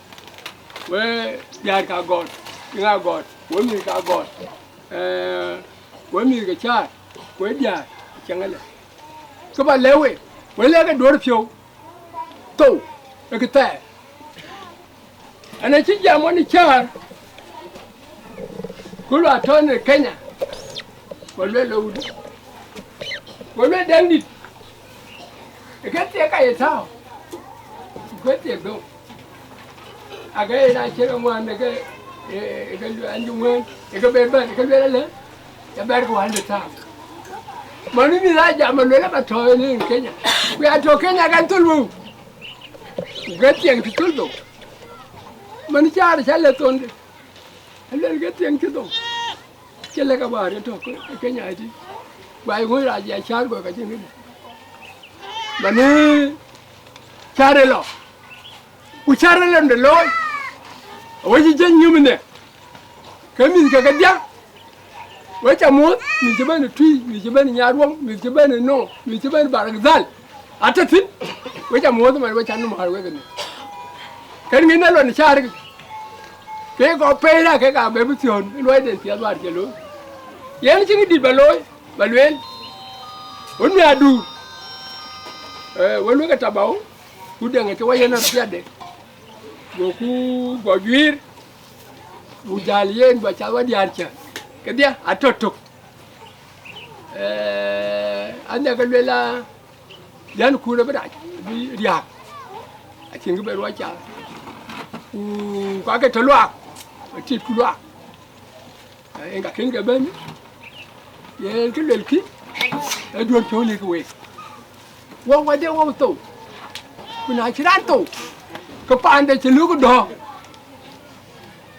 we diäär ka gɔɔt, tiŋ a gɔɔt, we mïth ka gɔɔt, eh, we mïth ke cäär, we diäär, cäŋ alë. Kë ba lɛ̈k we, we lɛ̈k ke duɔ̈r piɔ̈u, thou, ë kë thɛɛr. Ɛn acï jam wɔ në cäär, ku lɔ atɔ̈ në Kenya, ku lueel lɔ wudï, ku lueel dɛŋdït, ë ke thiek ka ye tääu, ku ke thiek dhou. Ake yen acï ke ŋuan, ë ke, ë, ë ke lueel an cï ŋuɛ̈ɛ̈n, ë ke be bɛ̈n, ë ke lueel alë, ya bɛ̈ɛ̈r ke wään de tääu. Man mïth aa jam, alueel aba tɔ̈ ënë Kenya, ku ya tɔ̈ Kenya kan thul wëu. Ku ke thiëŋ cï thul dhou. Man cäär cä lɛ thonde, aluel ke thiëŋ cï dhou. Cï lɛ̈k abäär ë tɔ̈ ke, ke Kenya ëtï. Guai ŋööc rac ya cäär guɔ ka cïn këde. Man ë cäär ë lɔ. Ku cäär ë lɔ de looi. Awec cï jëny nyum ënhië. Ke mïth ke kedhia. We ca muɔ̈th, mïth cï bɛ̈n ë Tuï, mïth cï bɛ̈n ë Nyarweŋ, mïth cï bɛ̈n ë Nɔŋ, mïth cï bɛ̈n ë Bahr el Ghazal, atɔ̈ thïn, we ca muɔ̈th ëmën, we ca nöm määr wek ënë. Kën ŋic ëlɔ në cäär kë, ke kɔc pɛ̈i rac kek aa bɛ bï thiɔ̈ɔ̈n ë luɔiden piɛth wäär cï looi. Yen cï këdït ba looi, ba lueel, wën mï aduur, eh, wën wek ë Tabau, ku Deŋ acï wɔ yen apiɛtde, goku guɔ juiir, ku jäl yen guɔ cath wɔ diäär cä, kedhia atɔ̈ tök. Eh, anhiɛ ke lueel a, diɛ̈n kun abï rac, abï riääk, acïn kë ben ruɔc cath. Ku ka ke tɔ̈ luaak, atit ku luaak. Eh, yen ka kën ke bɛ̈n, yen kë luelkï, ë duɔ̈n piɔ̈u lëk week. Wok wadhie wok thou, ku na cï raan thou, ke paande cï luk dɔ̈ɔ̈k.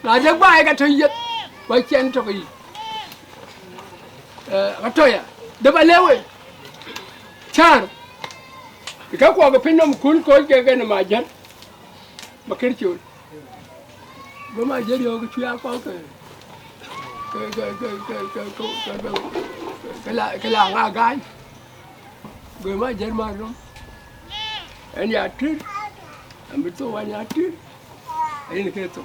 Na de guai ka tɔ̈ yiëth, ku aciɛn tök yic. Eh, ka tɔ̈ ya, de ba lëu we, cäär, ë ka kuɔɔk ë piny nɔm kun kɔc kek en ë Majär, Makër Col. Go Majär yɔ̈ɔ̈k cuëë akɔ̈l ke, ke, ke la, ke la ŋa gaany. Go Majär mar nɔm. Ɛn ya tïr, ɛn bï thou, ɛn ya tïr. Ayen ke thou.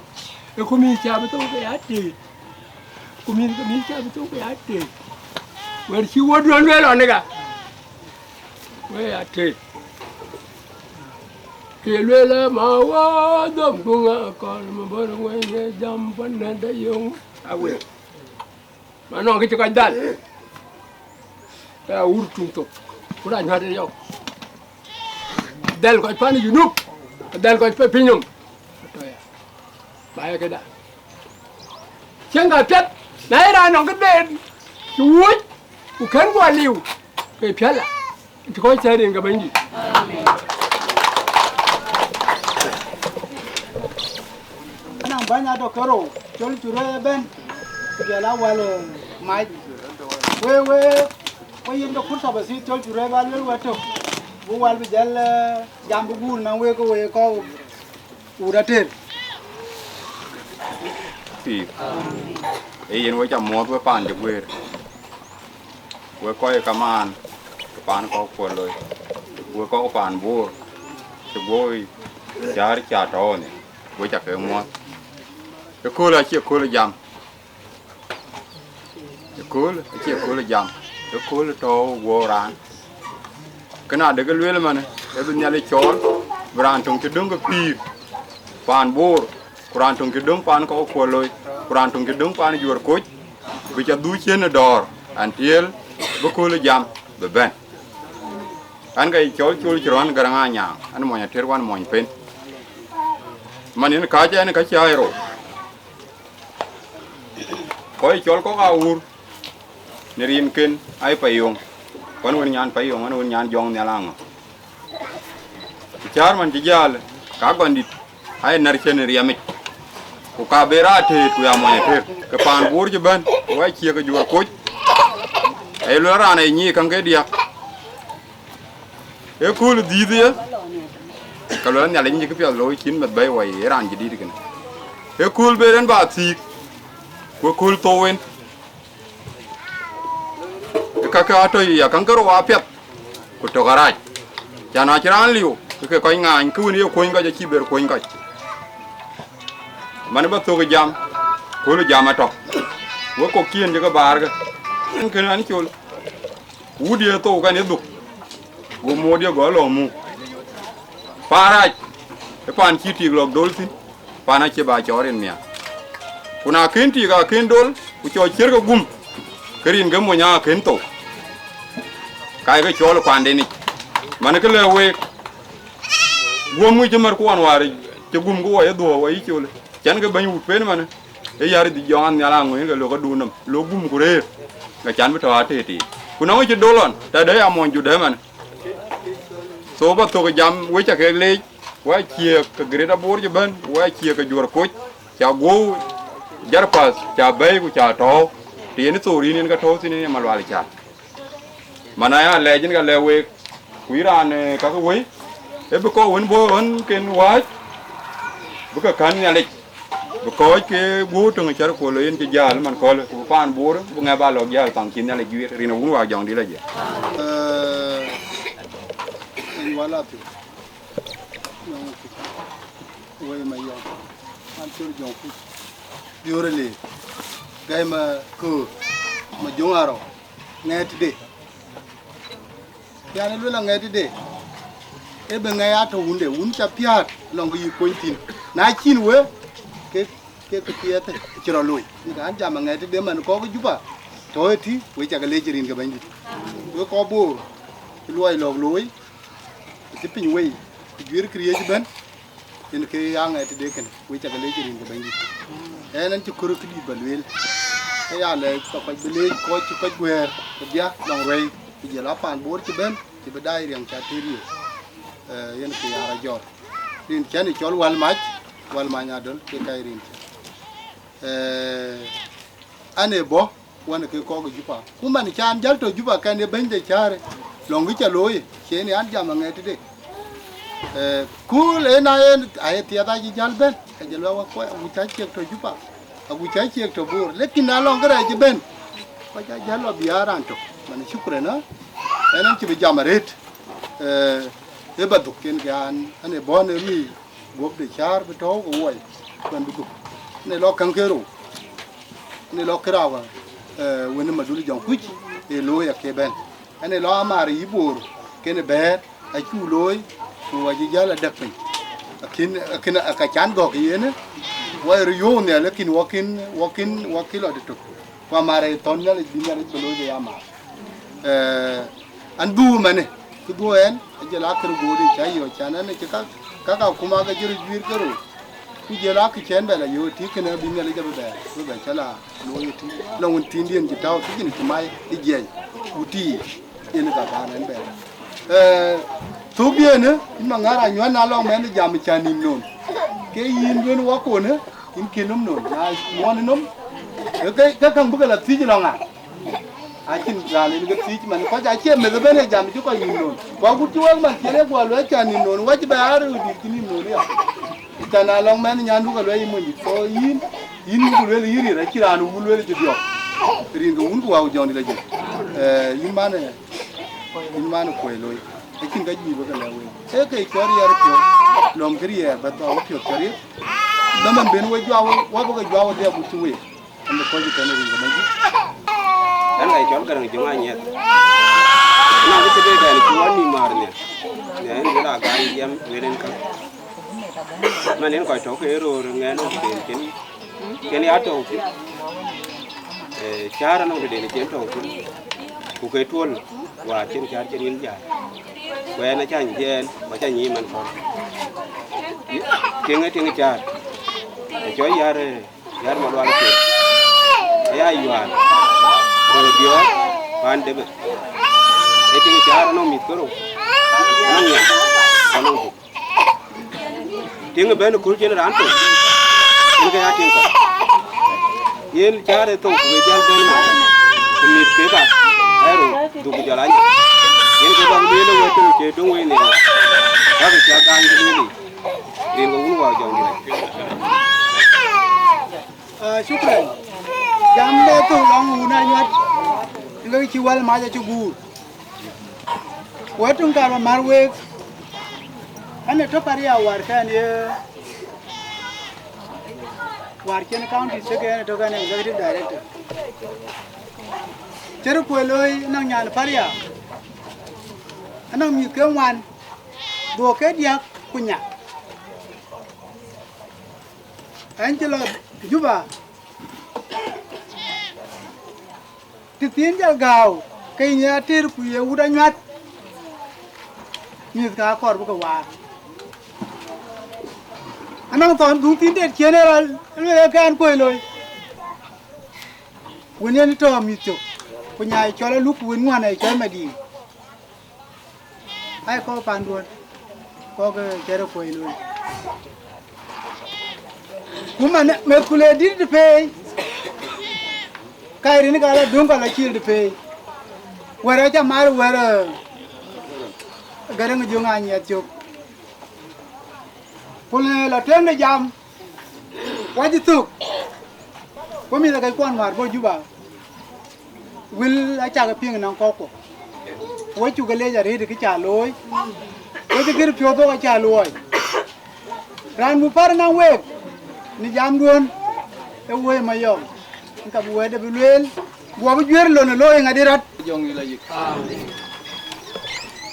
Ë ku mïth cä bï thou ke ya tïr. Ku mïth, mïth cä bï thou ke ya tïr. Wɛ̈t cï wɔ duɔ̈n lueel ɣɔn ëka, we ya tïr. Ke lueel ë ma wɔ dhom ku ŋa kɔn ma bɔ̈ wëny ë jam pan nɛn de yöŋ. Awe. Ma nɔŋ kë cï kɔc dhal, ke Awur tuŋ thok, ku raan nyuäth ë yɔu. Dhɛl kɔc pan ë Junub, dhɛl kɔc pe piny nɔm. Ba ye këda. Cieŋ ka piɛth, na ye raan nɔŋ këden cï wuöc, ku kën guɔ liu, ke piɛth la. Të kɔc thɛɛr yen ke Bɛ̈nydït. Anaŋ bäny adɔk kerou, col cu rɔt ëbɛ̈n, ku jɔl a wäl, eh, mac. We, we, we yen ke pursa ba thith col cu rɔt ba luel wɛ̈t tök, bï wäl bï jäl, eh, jam bï guur nɔm wek ke we kɔ̈u. Wut ater. Pïïr. Ee yen we ca muɔ̈ɔ̈th we paan cï guëër. We kɔc kamaan, ke paan kɔ̈k kuɔl loi. We kɔ̈k paan Bor, cï guööi cäär ca tɔ̈ɔ̈u nhial, we ca ke muɔ̈ɔ̈th. Ëkööl acie kööl jam. Ëkööl acie kööl jam, ëkööl tɔ̈u guɔ raan. Kënë adek lueel ëmën, ë bï Nhialic cɔɔl, bï raan töŋ cï döŋ ke pïïr paan Bor, ku raan töŋ cï döŋ paan kɔ̈k kuɔl loi, ku raan töŋ cï döŋ paan juɔ̈r koc, bï ca dhuk ciën ë dɔ̈ɔ̈r, until bï kööl jam bï bɛ̈n. Ɣɛn ke cɔl Col Cï Rɔ̈n Gäräŋ Anyaaŋ, ɣɛn mony Ater, ɣɛn mony Pen. Man yen kääc ɣɛn ka cä ë rou. Kɔc cɔl kɔ̈k aa wur në rinken, aa ye Payoŋ, ku ɣɛn wën nyan Payoŋ, ɣɛn wën nyan Jɔŋ Nhial Aŋö. Ku cäär man cï jäl, ka gɔndït aa ye nɛ̈r cïn ë riɛmic, ku ka be raat tëët, ku ya mony Ater. Ke paan Bor cï bɛ̈n, ku acie ke juɔ̈r koc, aye lueel raan aye nyic käŋ ke diäk. Ëkööl dhïth ye, ka luɛl Nhialic, nyic këpiɛth looi cïn meth bɛ̈i wai, ë raan jadït kënë. Ëkööl ber en ba thiik, ku ëkööl thou en. Ë kakë atɔ̈ ya käŋ ke rou apiɛth, ku tök arac. Can acï raan liu, Ke kɔc ŋaany, kë wën ye kuɔny kɔc acï ber kuɔny kɔc. Man ba thök jam, kööl jam atɔ̈. Wek kɔ̈k ciëën cï ke baarkë. Kën an col. Wut ye thou kan ye dhuk. Go moot ye gɔl lɔ muk. Paan rac, ë paan cï tik lɔk dol thïn. Paan acie ba cɔɔr rin miäk. Ku na kën tik akën dol, ku cɔl ciërkë gum, ke rin ke mony akën thou. Ka ye ke cɔɔl kuanden yic. Man kë lëu week, guöm ŋic cï mär kuɔn wäär cï gum ku wɔ ye dhuɔ̈k wɔ yï col. Cän ke bɛ̈ny wut pen man, ë yär dhïc jɔŋ an nhial aŋuëën ke lok adun nɔm, lok gum ku rëër, ke cän bï tɔ̈ atëëtëë. Ku nɔŋ cï dol ɣɔn, tɛ̈dë ya mony jut dë man. So ba thök jam wec akek leec, wek ciëëk ke Greater Bor cï bɛ̈n, wek ciëëk ke Juɔ̈r Koc, ca guɔ̈u Jarpath, ca bɛ̈i ku ca tɔ̈ɔ̈u, të yen thou rin yen ke tɔ̈ɔ̈u thïn yen ye Malual Cäl. Man aya lɛc yen ka lɛ̈k week, ku yïn raan, eh, kakë wei, ë bï kɔc wën bɔ̈ ɣön ken wääc, bï ke kän Nhialic, bï kɔc ke guɔ̈u töŋ cär kuɔl yen cï jäl man kööl, ku bï paan Bor, bï ŋɛk ba lɔ jäl thaŋ cï Nhialic guiir, rin ë wun waak jɔŋdït la jɛ. Eh, en wala tu. Wei ma yɔm. An col jɔŋ kuc. Biöör le. Gäi ma köör. Ma jöŋ arɔ. Ŋɛɛt de. Yan ë luel aŋɛɛt de. Ë bï ŋɛɛt atɔ̈ wunde. Wun ca piäät lɔŋ kë yï kony thïn. Na cïn we, ke, ke, ke piɛth cï rɔ looi. Nika an jam aŋɛɛt de man kɔ̈k Juba. Tɔ̈ ëtï, we cak lec rin ke Bɛ̈nydït. We kɔc Bor, cï luɔi lɔ̈k looi, cï piny wei, cï juiir këriëëc ëbɛ̈n, yen ke ya ŋɛɛt tëde kënë, we cak lec rin ke Bɛ̈nydït. Ɣɛn, ɣɛn cï kɔɔr këdït ba lueel, ke ya lɛc tɔ̈ kɔc bï leec kɔc cï kɔc guɛ̈ɛ̈r, kedhia lɔŋ ruɛ̈i, ku jɔl a paan Bor cï bɛ̈n, cï bï daai riɛŋ ca tëër ye, eh, yen ke ya rɔt jɔt. Rin cän ë cɔl Wäl Mac, Wäl Mac Adöl, ke ka ye rin cän. Eh, an ë bɔ̈, wän ke kɔ̈k ë Juba. Ku man can jäl tɔ̈ Juba kɛn ye bɛ̈ny de cäär, lɔŋ kë ca looi, cien an jam aŋɛɛt tëde. Eh, ku le na yen, aye thiɛth acï jäl bɛ̈n, ka jɔl wek wä kuɔc, aguc ca ciek tɔ̈ Juba, aguc ca ciek tɔ̈ Bor. Lekin na lɔŋ kërɛɛc cï bɛ̈n, kɔc ca jäl lɔ bï aa raan tök. Man shukran, ha? Ɣɛn, ɣɛn cï bï jam arëët, eh, ë ba dhuk yen ke an, an ë bɔ̈ në mï guɔ̈p de cäär bï tɔ̈u ke wuɔi, kuɛn bï dhuk. Në lɔ käŋ ke rou, në lɔ kërau, eh, wën ë Maduli Jɔŋkuc, ë looi ake bɛ̈n. Ɛn ë lɔ amar yï Bor, kën ë bɛ̈ɛ̈r, acu looi, ku acï jäl adäk piny. Akïn, akïn, aka can gɔ̈k yen, wɔ ë röt yöök nhial, lakin wɔ kïn, wɔ kïn, wɔ kïn lɔ tëtök. Ku amar ë thɔ̈n Nhialic, bï Nhialic bï looi ke ya amar. Eh, an dhuu mɛnë, kë dhuu ɛn, ajël akër goodë ca yɔ̈ɔ̈c, can ɛn cï ka, ka ka kum ake cï röt juiir ke rou. Ku jël akë cɛn bɛ la yööt tï kënë abï Nhialic abï bɛ, abï bɛ cä la looi tï. Lɔŋ wën thiindiën cï tääu thiëc cïn cï mai ë jiɛc, ku tïï, yen ka bän ɛn bɛ. Eh, thukdiën, yïn ma ŋäär anyuän na lɔŋ mɛn jam cä nïm nön. Ke yïn duën wä konë, yïn kï nöm nön, na muɔn nöm, ke, ke, ke käŋ bï ke la thiëc lɔŋ a. Acïn raan en ke thiëc man, kɔc acie meth ëbɛ̈n ë jam cï kɔc nïm nön. Ku agut cï wek man cïn e guɔ luɛc cä nïm nön, wacï bɛ aa rëëu dït cï nïm nön ya. Cän alɔŋ mɛn nyandu ke luɛc yï mony dït, so yïn, yïn wun ku lueel yï riɛr, acïn raan wun lueel cï diɔ̈k. Rin ke wun ku wau jɔŋdït la jël. Eh, yïn man, eh, yïn man kuɔi looi. Acïn ka juëc bä ke lɛ̈k wek. Ee ke cɔl riɛɛr piɔ̈u, lɔ̈m kë riɛɛr bä thɔɔu piɔ̈th cä riëth. Dhamën ben we juak we, wä bä ke juak we dhia gut cï wek. Ɛn bï kɔc ë tɛ̈n rin ke Bɛ̈nydït. Ɛn ka ye cɔl Gäräŋ Jöŋ Anyiɛth. Nɔŋ kë cï dɛɛn cï wɔ nïm määr nhial. Nhial en wël agar yam wël en käŋ. Man en kɔc tɔ̈u ke ye röör ŋɛn nɔŋ tëden cïn, cïn ya tɔ̈u thïn. Eh, cäär anɔŋ tëden cïn tɔ̈u thïn. Ku ke tuɔl wäär cïn cäär cïn yen jäl. Ku ɛn acä nyic ɛn, ku acä nyic man kɔn. Tiŋ ë tiŋ cäär. Ë cɔl yär, eh, Yär Malual Kuël, aya yuan, röör diɔ̈ɔ̈r, paan Debit. Ee tiŋ cäär anɔŋ mïth kerou, anɔŋ nhial, ku anɔŋ dhuk. Tiŋ ëbɛ̈n ë kööl cïn raan thou, yen ke ya tiŋ kɔ̈k. Yen cäär ë thou ku ke jäl bɛ̈n ëmɛn, ku mïth kek aa, aa rou, dhuk ku jɔl aa nyin. Yen ke bäk lueel ë wɛ̈t töŋ cie döŋ wei nhial, bäk cä gaany ke lueel yic, rin ke wun wäu jɔŋdït. Ah, shukran. Jam de thok lɔŋ wun anyuat. Nga cï wal mac acï guur. Wä tuŋ kar wa mar wek. Ɣɛn ë tɔ̈ Paria wäär kɛn ye, wäär cïn county cï ke ɣɛn ë tɔ̈ kɛn executive director. Cï röt kuɔ̈c looi, anɔŋ nyan Paria, anɔŋ mïth ke ŋuan, dhuɔ̈k ke diäk ku nya. Ɣɛn cï lɔ Juba, të thiin jal gääu, ke yïn ye Ater ku ye wut Anyuäth, mïthkë akɔɔr bï ke waar. Anɔŋ thɔn dhuŋ thiin det ciën ë rɔl, lueel ke ɣɛn kuɔ̈c looi. Wën yen tɔ̈ mïth cök, ku nyai cɔl Aluk, ku wën ŋuan ë cɔl Madïŋ. Ai, kɔc panduɔ̈n, kɔc ke cï röt kuɔ̈c looi. Ku man meth ku le dït të peei, ka rin ka la döŋ ka la cil të peei. Wɛ̈t acä mar wɛ̈t, eh, Gäräŋ Jöŋ Anyiɛth cök. Ku le la tueŋ de jam, wacï thök, ku mïth akëc kuɔn wäär bɔ̈ Juba. Wël acäk piŋ nɔŋ kɔ̈kkuɔ, ku we cuk leec arëët kë cä looi, we cï gër piɔ̈u thok acä luɔi. Raan bï pär nɔŋ week në jamduön, ee Woi Mayɔm, ka bï wɛ̈tde bï lueel, guɔ bï juëër lon ë looi ŋadï rɔt. Jɔŋ yï la yïk.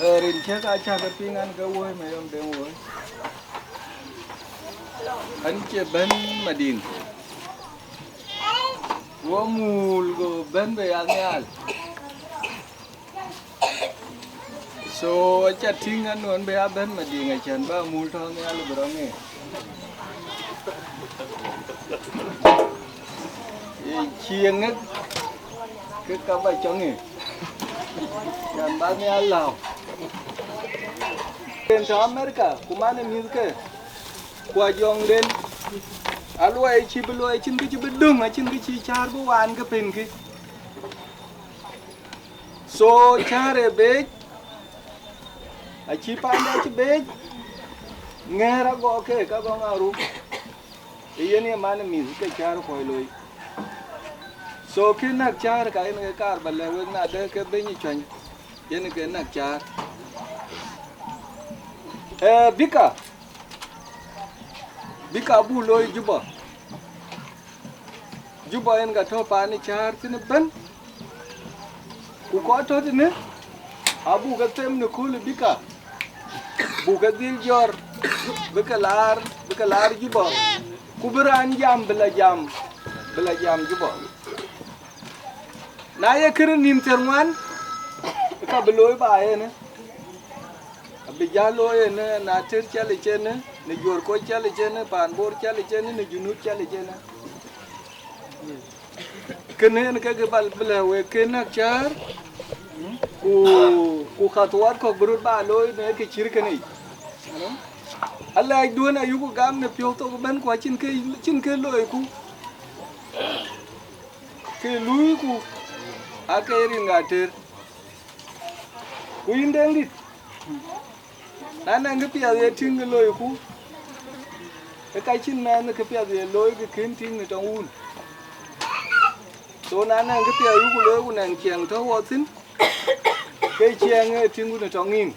Ee, rin cï ka cäk piŋ an, ke Woi Mayɔm Deŋ Woi. An, cie bɛ̈n Madïŋ. Wo mul go bɛ̈n bë ya nhial. So, aca tïŋ anuɔn bë ya bɛ̈n Madïŋ, acän ba mul tɔ̈ nhial bï rɔt ŋeer. Ee, cï ye ŋek, ke ka ba cɔŋ ë, cän ba nhial lääu. Yen tɔ̈ America, ku man ë mïthke, ku ajɔŋden, aluɔi cï bï luɔi, acïn kë cï bï döŋ, acïn kë cï cäär bï waan ke penkï. So, cäär ë beec, acï panda cï beec, ŋɛ̈ɛ̈r agɔɔk ke ka gɔŋ arum, ë yen ye man ë mïth ke cäär kuɔ̈c looi. So, kë näk cäär ka yen ke kaar ba lɛ̈k wek, na de ke bɛ̈ny cuany, yen ke näk cäär. Eh, bika, bika buk looi Juba. Juba yen ka tɔ̈ paan ë cäär thïn ëbɛ̈n, ku kɔc tɔ̈ tënë, abuk ke them në kööl ë bika, buk ke dhil jɔ̈ɔ̈r, bï ke laar, bï ke laar Juba, ku bï raan jam bï la jam, bï la jam Juba. Na ye kërë nïn thiärŋuan, ka bï looi ba yen ë. Abï jäl looi ënë, na Ater calic ënë, në Juɔ̈r Koc calic ënë, paan Bor calic ënë, në Junub calic ënë. Kënë yen kek bal bï lɛ̈k wek ke näk cäär, ku, ku khatuat kɔ̈k bï röt ba looi në kë cït kënë yic. Alɛɛcduön ayuku gam në piɔ̈u thok ëbɛ̈n, ku acïn kë, cïn kë loiku. Kë luiku, ake rin ŋa Ater. Ku yïn Deŋdït, na nɛŋ kë piɛth ye tïŋ kë loiku, ë ka cïn mɛnh kë piɛth ye looi kë kën tïŋ në tɔŋ wun. So na nɛŋ kë piɛth yuku looi ku nɛŋ ciɛɛŋ tɔ̈ wɔ thïn, ke ciɛɛŋ ë tïŋku në tɔŋ yïn.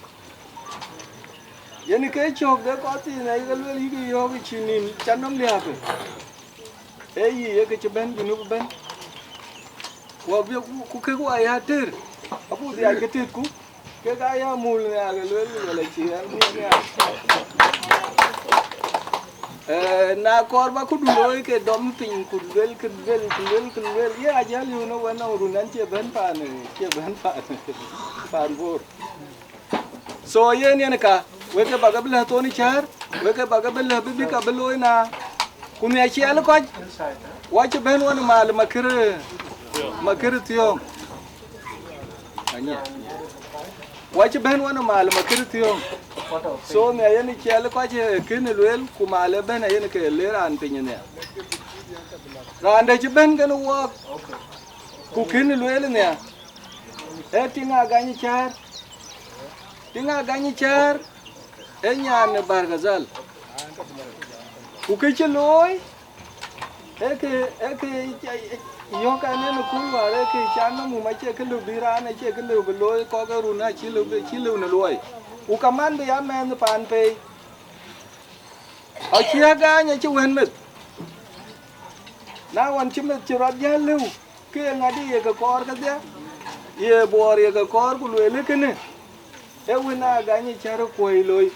Yen ke cök de kɔc thiin ayï ke lueel yïk yɔ̈ɔ̈k cïn nïn ca nɔm liääpë. Ee yï, ee kë cï bɛ̈n Junub ëbɛ̈n. Ku abï, ku, ku kek wa ya tëër, aku dhiac ke tëëtku, kek aa ya mul nhiaak ë lueel, lueel acï ɣɛn bï nhiaak. Eh, na kɔɔr ba këdu looi ke dɔm piny, ku lueel, ku lueel, ku lueel, ku lueel, ye ajäl yöön ë wën nɔŋ run ɛn cie bɛ̈n paan, cie bɛ̈n paan, paan Bor. So yen yen ka, wek ke bak abï lɛ̈k thon cäär, wek ke bak abï lɛ̈k bï bï ka bï looi na. Ku nhiac ciɛɛl kɔc, wa cï bɛ̈n wan mal makër, makër thiɔ̈ɔ̈ŋ. Anyiɛ. Wa cï bɛ̈n wan mal makër thiɔ̈ɔ̈ŋ. So nhiac yen ciɛɛl kɔc, eh, kën lueel, ku mal ë bɛ̈n ayen ke le raan piny nhial. Raan de cï bɛ̈n kën wɔɔk, ku kën lueel nhial. Ee tiŋ agany cäär, tiŋ agany cäär, ee nyan ë Bargazal. Ku kë cï looi, ee kë, ee kë yɔ̈k ɛn en ë kuur wäär, ee kë can nɔm mum acie kë lëu bï raan, acie kë lëu bï looi, kɔk ë run acï lëu bï, cï lëu në luɔi. Ku kaman bï ya mɛnh paan pei. Acï Agany acï wɛ̈n meth. Na ɣɔn cï meth cï rɔt jäl lëu, ke ye ŋadï ye ke kɔɔr kedhie, ye Buɔɔr ye ke kɔɔr, ku lueel ë kënë, ee wën Agany cär kuɔ̈i looi,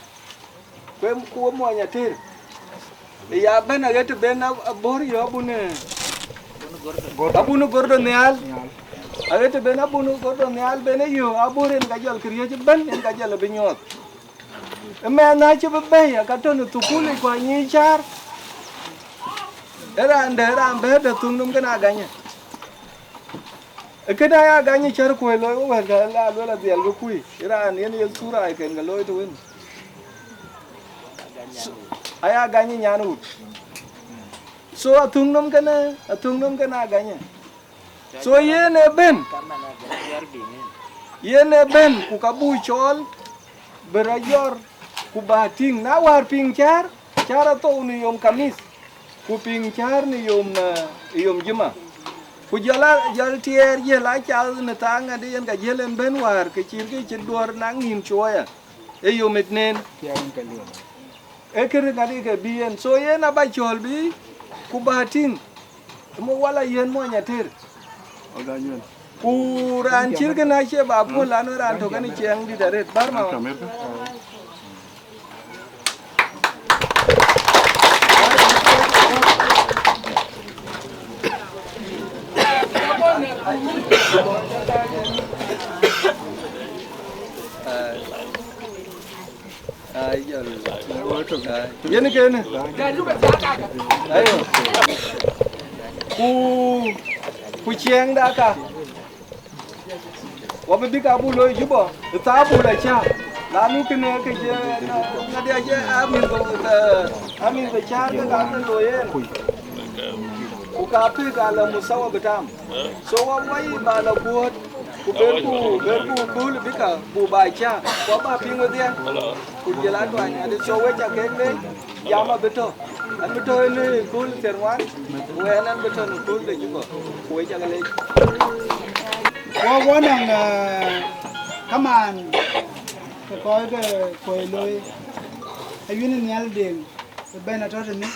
ku em, ku muɔny ater. Ë ya bɛ̈n aɣet të ben a-, abɔ̈r yɔ̈ abun, abun Gordo Nhial. Aɣet të ben abun Gordo Nhial ben ë yɔ̈ abɔ̈r en ka jɔl këriëëc ëbɛ̈n, en ka jɔl abï nyuɔɔth. Ëmɛn acï bï bɛ̈i, aka tɔ̈ në thukulic ku anyic cäär. Ë raan dɛ̈, ë raan bɛ̈ɛ̈r dɛ̈ thöŋ nɔm kën Aganyë. Ë kënë aya Aganyë cär kuɔ̈i looi, wek wɛ̈ɛ̈tkë la luel adhiɛl bï kuc, ë raan yen ye thura ë kën ke looi të wën. So, aya Aganyë nyan wut. So athöŋ nɔm kënë, athöŋ nɔm kën Aganyë. So yen ë bɛ̈n, yen ë bɛ̈n, ku ka buk cɔɔl bï rɔt jɔr, ku bä tïŋ. Na wäär piŋ cäär, cäär athou në yom Kamith, ku piŋ cäär në yom, eh, yom Juma. Ku jɔl a, jɔl tiɛɛr jiël a cath në thaa ŋadï yen ka jiël en bɛ̈n wäär, ke cït ke cït duɔ̈r naŋ nïn cuɔɔya, ë yom Itnen. Ee kënë ŋadï ke bï yen. So yen aba cɔɔl bï, ku bä tïŋ, ë muk wala yen muɔny ater. Ku raan cït kënë acie bä puɔ̈l, lan raan tök kën ciɛɛŋ dït arëët. Bär ma. Ai, jɔl. Ai. Yen kënë. Ayo. Ku, ku ciɛɛŋda ka. Wa bï bïk abuk looi Juba, ë thaa buk la cä. La nu kënë ke jɛ, na, na dia jɛ, amin bï, eh, amin bï cä ke ka ke looi yen. Ku ka pïk ala musawa bitam. So wa wai ba la kuɔ̈t. Ku berku, berku kööl bï ka, buk ba cä, ku abä piŋ wedhie, ku jël atuany, ade cɔk wec akek leec, jam abï tɔ̈, an bï tɔ̈ në kööl thiërŋuan, ku ɣɛn an bï tɔ̈ në kööl de Juba, ku wec akë leec. Wɔ, wɔ nɔŋ, eh, kamaan, ke kɔc ke kuɔi looi, ayïn nhial deŋ, ëbɛ̈n atɔ̈ tënë.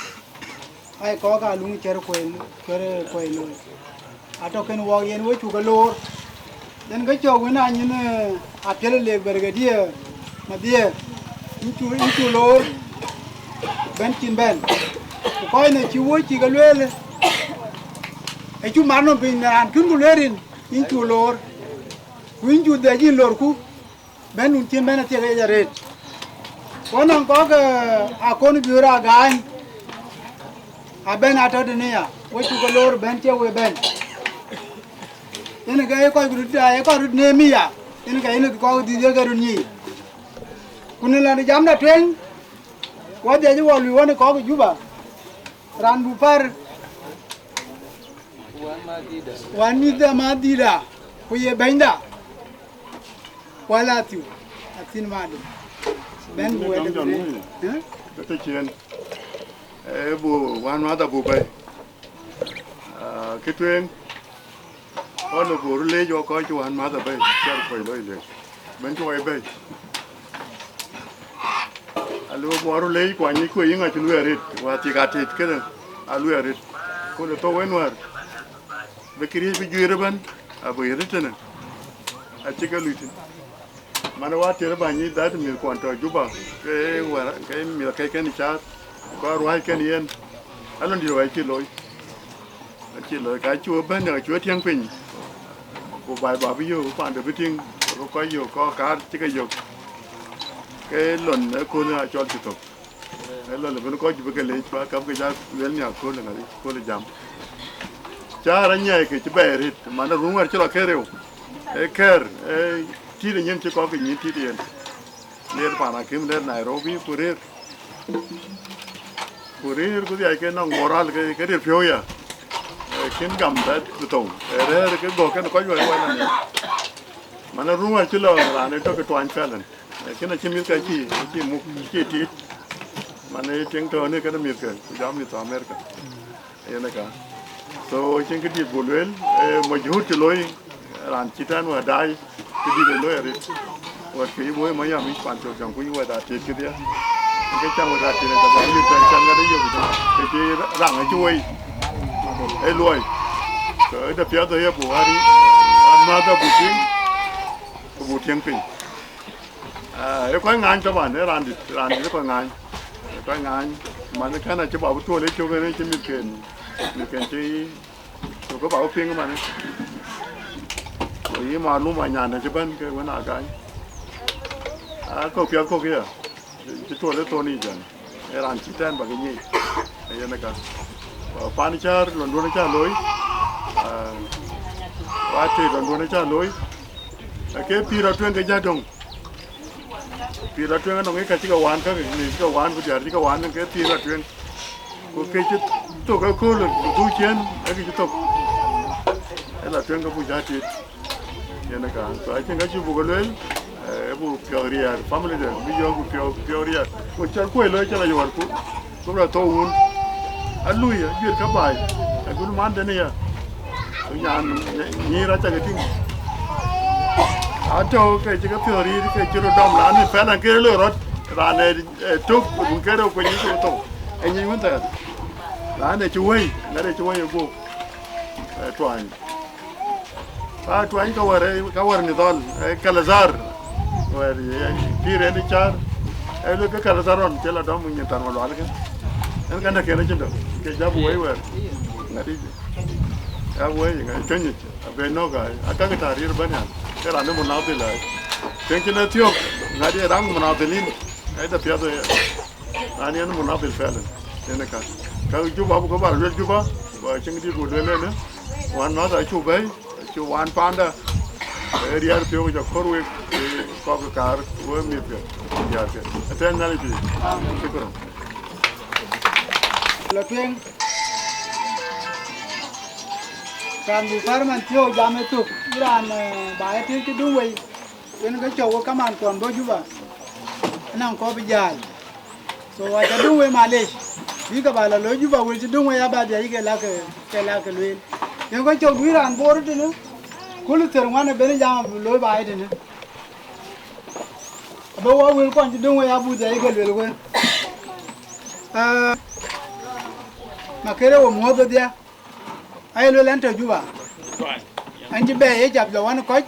Ai, kɔɔk aa luŋ cär kuɛi, cär kuɛi looi. Atɔ̈ kën wɔɔk yen we cuk ke loor. Yen ke cɔk wën aa nyin, eh, apiɛl lek brigadier Madhiëër. Yïn cu, yïn cu loor, bɛ̈n cïn bɛ̈n. Ku kɔc në cï wööc cï ke lueel, ë cu mat nɔm piny në raan kën ku lueel rin, yïn cu loor. Ku yïn cu dhiac yïn lorku. Bɛ̈n nun cïn bɛ̈n athiek yec arëët. Ku nɔŋ kɔ̈k, eh, akon biöör Agany, abɛ̈n atɔ̈ tënë ya, we cuk ke loor bɛ̈n cie we bɛ̈n. Yen ke ye kɔc röt, ye kɔc röt neem ya, yen ke yen ke kɔc dhïth ye ke röt nyiic. Ku në lɔn jamda tueŋ, wɔ dhiac wɔ luui wɔn ë kɔ̈k ë Juba, raan buk pär, wän mïth de madhïda, ku ye bɛ̈nyda. Wala thiu, athin madï. Bɛ̈n bu wɛ̈t jam jam ni. Eh? Ke te cien. Eh, bu wan ma da bu bai. Ah, ke tueŋ. Wan bu ru le jo ko ci wan ma da bai. Cer ko lo ile. Bɛ̈n ko bai. Alo bu ru le ko ni ko yinga ci lu rit. Wa ti ka tit ke. Alu rit. Ko le to wen war. Bï këriëëc bï juëër ëbɛ̈n, abï ɣet tënë, acï ke luui thïn. Man, wa tiɛɛr bä nyic that mïth kuɔn tɔ̈ Juba, ke wär, ke mïth ke kën cath, ku ka ruääi kën yen, alɔn dït wä acï looi. Acï looi, ka cï we bɛ̈n, ka cï we tiɛŋ piny, ku baai bä bï yök, ku paande bï tïŋ, ku kɔc yök, kɔc kaar cï ke yök, ke lon ëköölë acɔl cï thök. Ë lɔ lë bï kɔc bï ke leec, ba käp ke ja lueel nhial kööl ŋa, kööl jam. Cäär anyiɛɛi ke cï bɛɛi rït, man, run wär cï lɔ ke reu. Ee kɛ̈ɛ̈r, ee tït ë nyin cï kɔ̈k ke nyin tït yen. Leer pan akïm, leer Nairobi, ku rëër. Ku rëër, ku dhiac ke nɔŋ moral ke, ke ril piɔ̈u ya. Ee, kïn gam bɛ̈t bï thou. Ee, rëër ke gɔ̈k kën kɔc wär wär nɔm. Man, run wär cï lɔ raan ë tök ke tuany pɛlën. Lakin acï mïthke cï, cï muk, cï tit. Man ë tiŋ tɔ̈ në kënë mïthke, ku jam mïth tɔ̈ America. Yen ë ka. So, cïn këdït buk lueel, ee, majhud cï looi, raan cï tɛ̈n wä daai, këdït ë looi arëët. Wɛ̈t ke yï woi ma yam yï pan cök jam ku yï wɛ̈t aa tit këdhie. Ke cam wek raan tïn ëtök, ayï tɛ̈n cam ŋäth ayök ëtök, ke cï raŋ acï woi, ë luɔi. So, ë de piath ë ye buk wär, wän mäth abuk tïŋ, ke buk tiëŋ piny. Ah, ë kɔc ŋaany taban, ë raan dït, raan dït ë kɔc ŋaany. Ë kɔc ŋaany, man ë kɛ̈n acï bä bï tuɔl ë cök ënë cï mïthken, mïthken cï, cök ke bä bï piŋ ëmanë. Ku yï malum anyan acï bɛ̈n ke wën aa gany. Ah, kɔ̈k piath kɔ̈k ya. Cï tuɔl ë thon yic ënë, ee raan cï tɛ̈n bä ke nyic, ee yen ë ka. Pan cäär lɔnduɔ̈n acä looi, ah, wa tëë lɔnduɔ̈n acä looi, ee ke pïïr atueŋ ke jä döŋ. Pïïr atueŋ anɔŋ ë ka cï ke waan käk, ë cï ke waan ku diäär cï ke waan, ke pïïr atueŋ. Ku ke cï thok ëkööl ë dhuk ciëën, ee ke cï thok. Ee lɔ tueŋ ke buk cä tiit. Yen ë ka, so acïn ka cï buk lueel, eh, buk piɔ̈ɔ̈th riɛɛr, family de, bï yɔ̈ɔ̈k buk piɔ̈ɔ̈th, piɔ̈ɔ̈th riɛɛr. Ku cä kuöc looi cä lɔ yɔ̈ɔ̈r ku, ku lɔ thou wun. Alui, ajuël ka baai, agut man den aya. Ku nyan, nyïïr acä ke tïŋ. Atɔ̈u ke cï ke piɔ̈ɔ̈th riir, ke cï röt dɔm, raan ë pɛ̈n aŋ ke loi rɔt, raan ë, ë tök, run ke rou ku nyic ke thou. Ë nyic wun thɛɛr. Raan ë cï wëi, ŋäth ë cï wëi ë guöp, ë tuany. Ka tuany ka wär, ka wär ni dhɔl, ë Kalazar. Wär, ë, pïïr en ë cäär. Ë luel ke Kalazar ɣɔn, cï la dɔm nyin than wä lual ke. En ka näk en acïn dɔm. Ke jap wëi wär. Ŋadï. Jap wëi, ŋadï cöny yic. Abe nɔ̈k ai. Aka ke tarir bɛ̈n yan. Ke raan ë munadhil ai. Tiɛŋ cïn ë thiök. Ŋadï raan munadhilin. Ai da piath ë. Raan yen munadhil fɛlin. Yen ë ka. Ka Juba, abu ke bä luel Juba. Ba cïŋ dït ku luel en. Wan mäth acuk bɛ̈i. Cï wan panda, ee riɛɛr piɔ̈u jɔ kɔ̈r wek, ee kɔk kaar, wek mïth ke, diäär ke. Atɛ̈ɛ̈n Nhialic pïïr. Shukran. Lɔ tueŋ, raan bï pär man thiɔ̈u jam ë thök, raan, eh, ba ë tëëk cï dum wei, yen ke cɔk wek kaman kuɔn bɔ̈ Juba, ënɔŋ kɔ̈k bï jäl. So, aca döŋ wei malec, bï ke bä lɔ looi Juba, wël cï döŋ wei aba dhiac ke lak, ke lak ke lueel. Yen ke cök duëër raan Bor tënë, kööl thiër ŋuan ëbën jam abï looi baai tënë. Abï wɔ wël kuɔn cï döŋ wei abuk dhiac ke lueel wei. Ah, Makere we muɔ̈th wedhia. Aye luel ɛn tɔ̈ Juba. Ɛn cï bɛ̈ɛ̈i ye cath lɔ wan kɔc.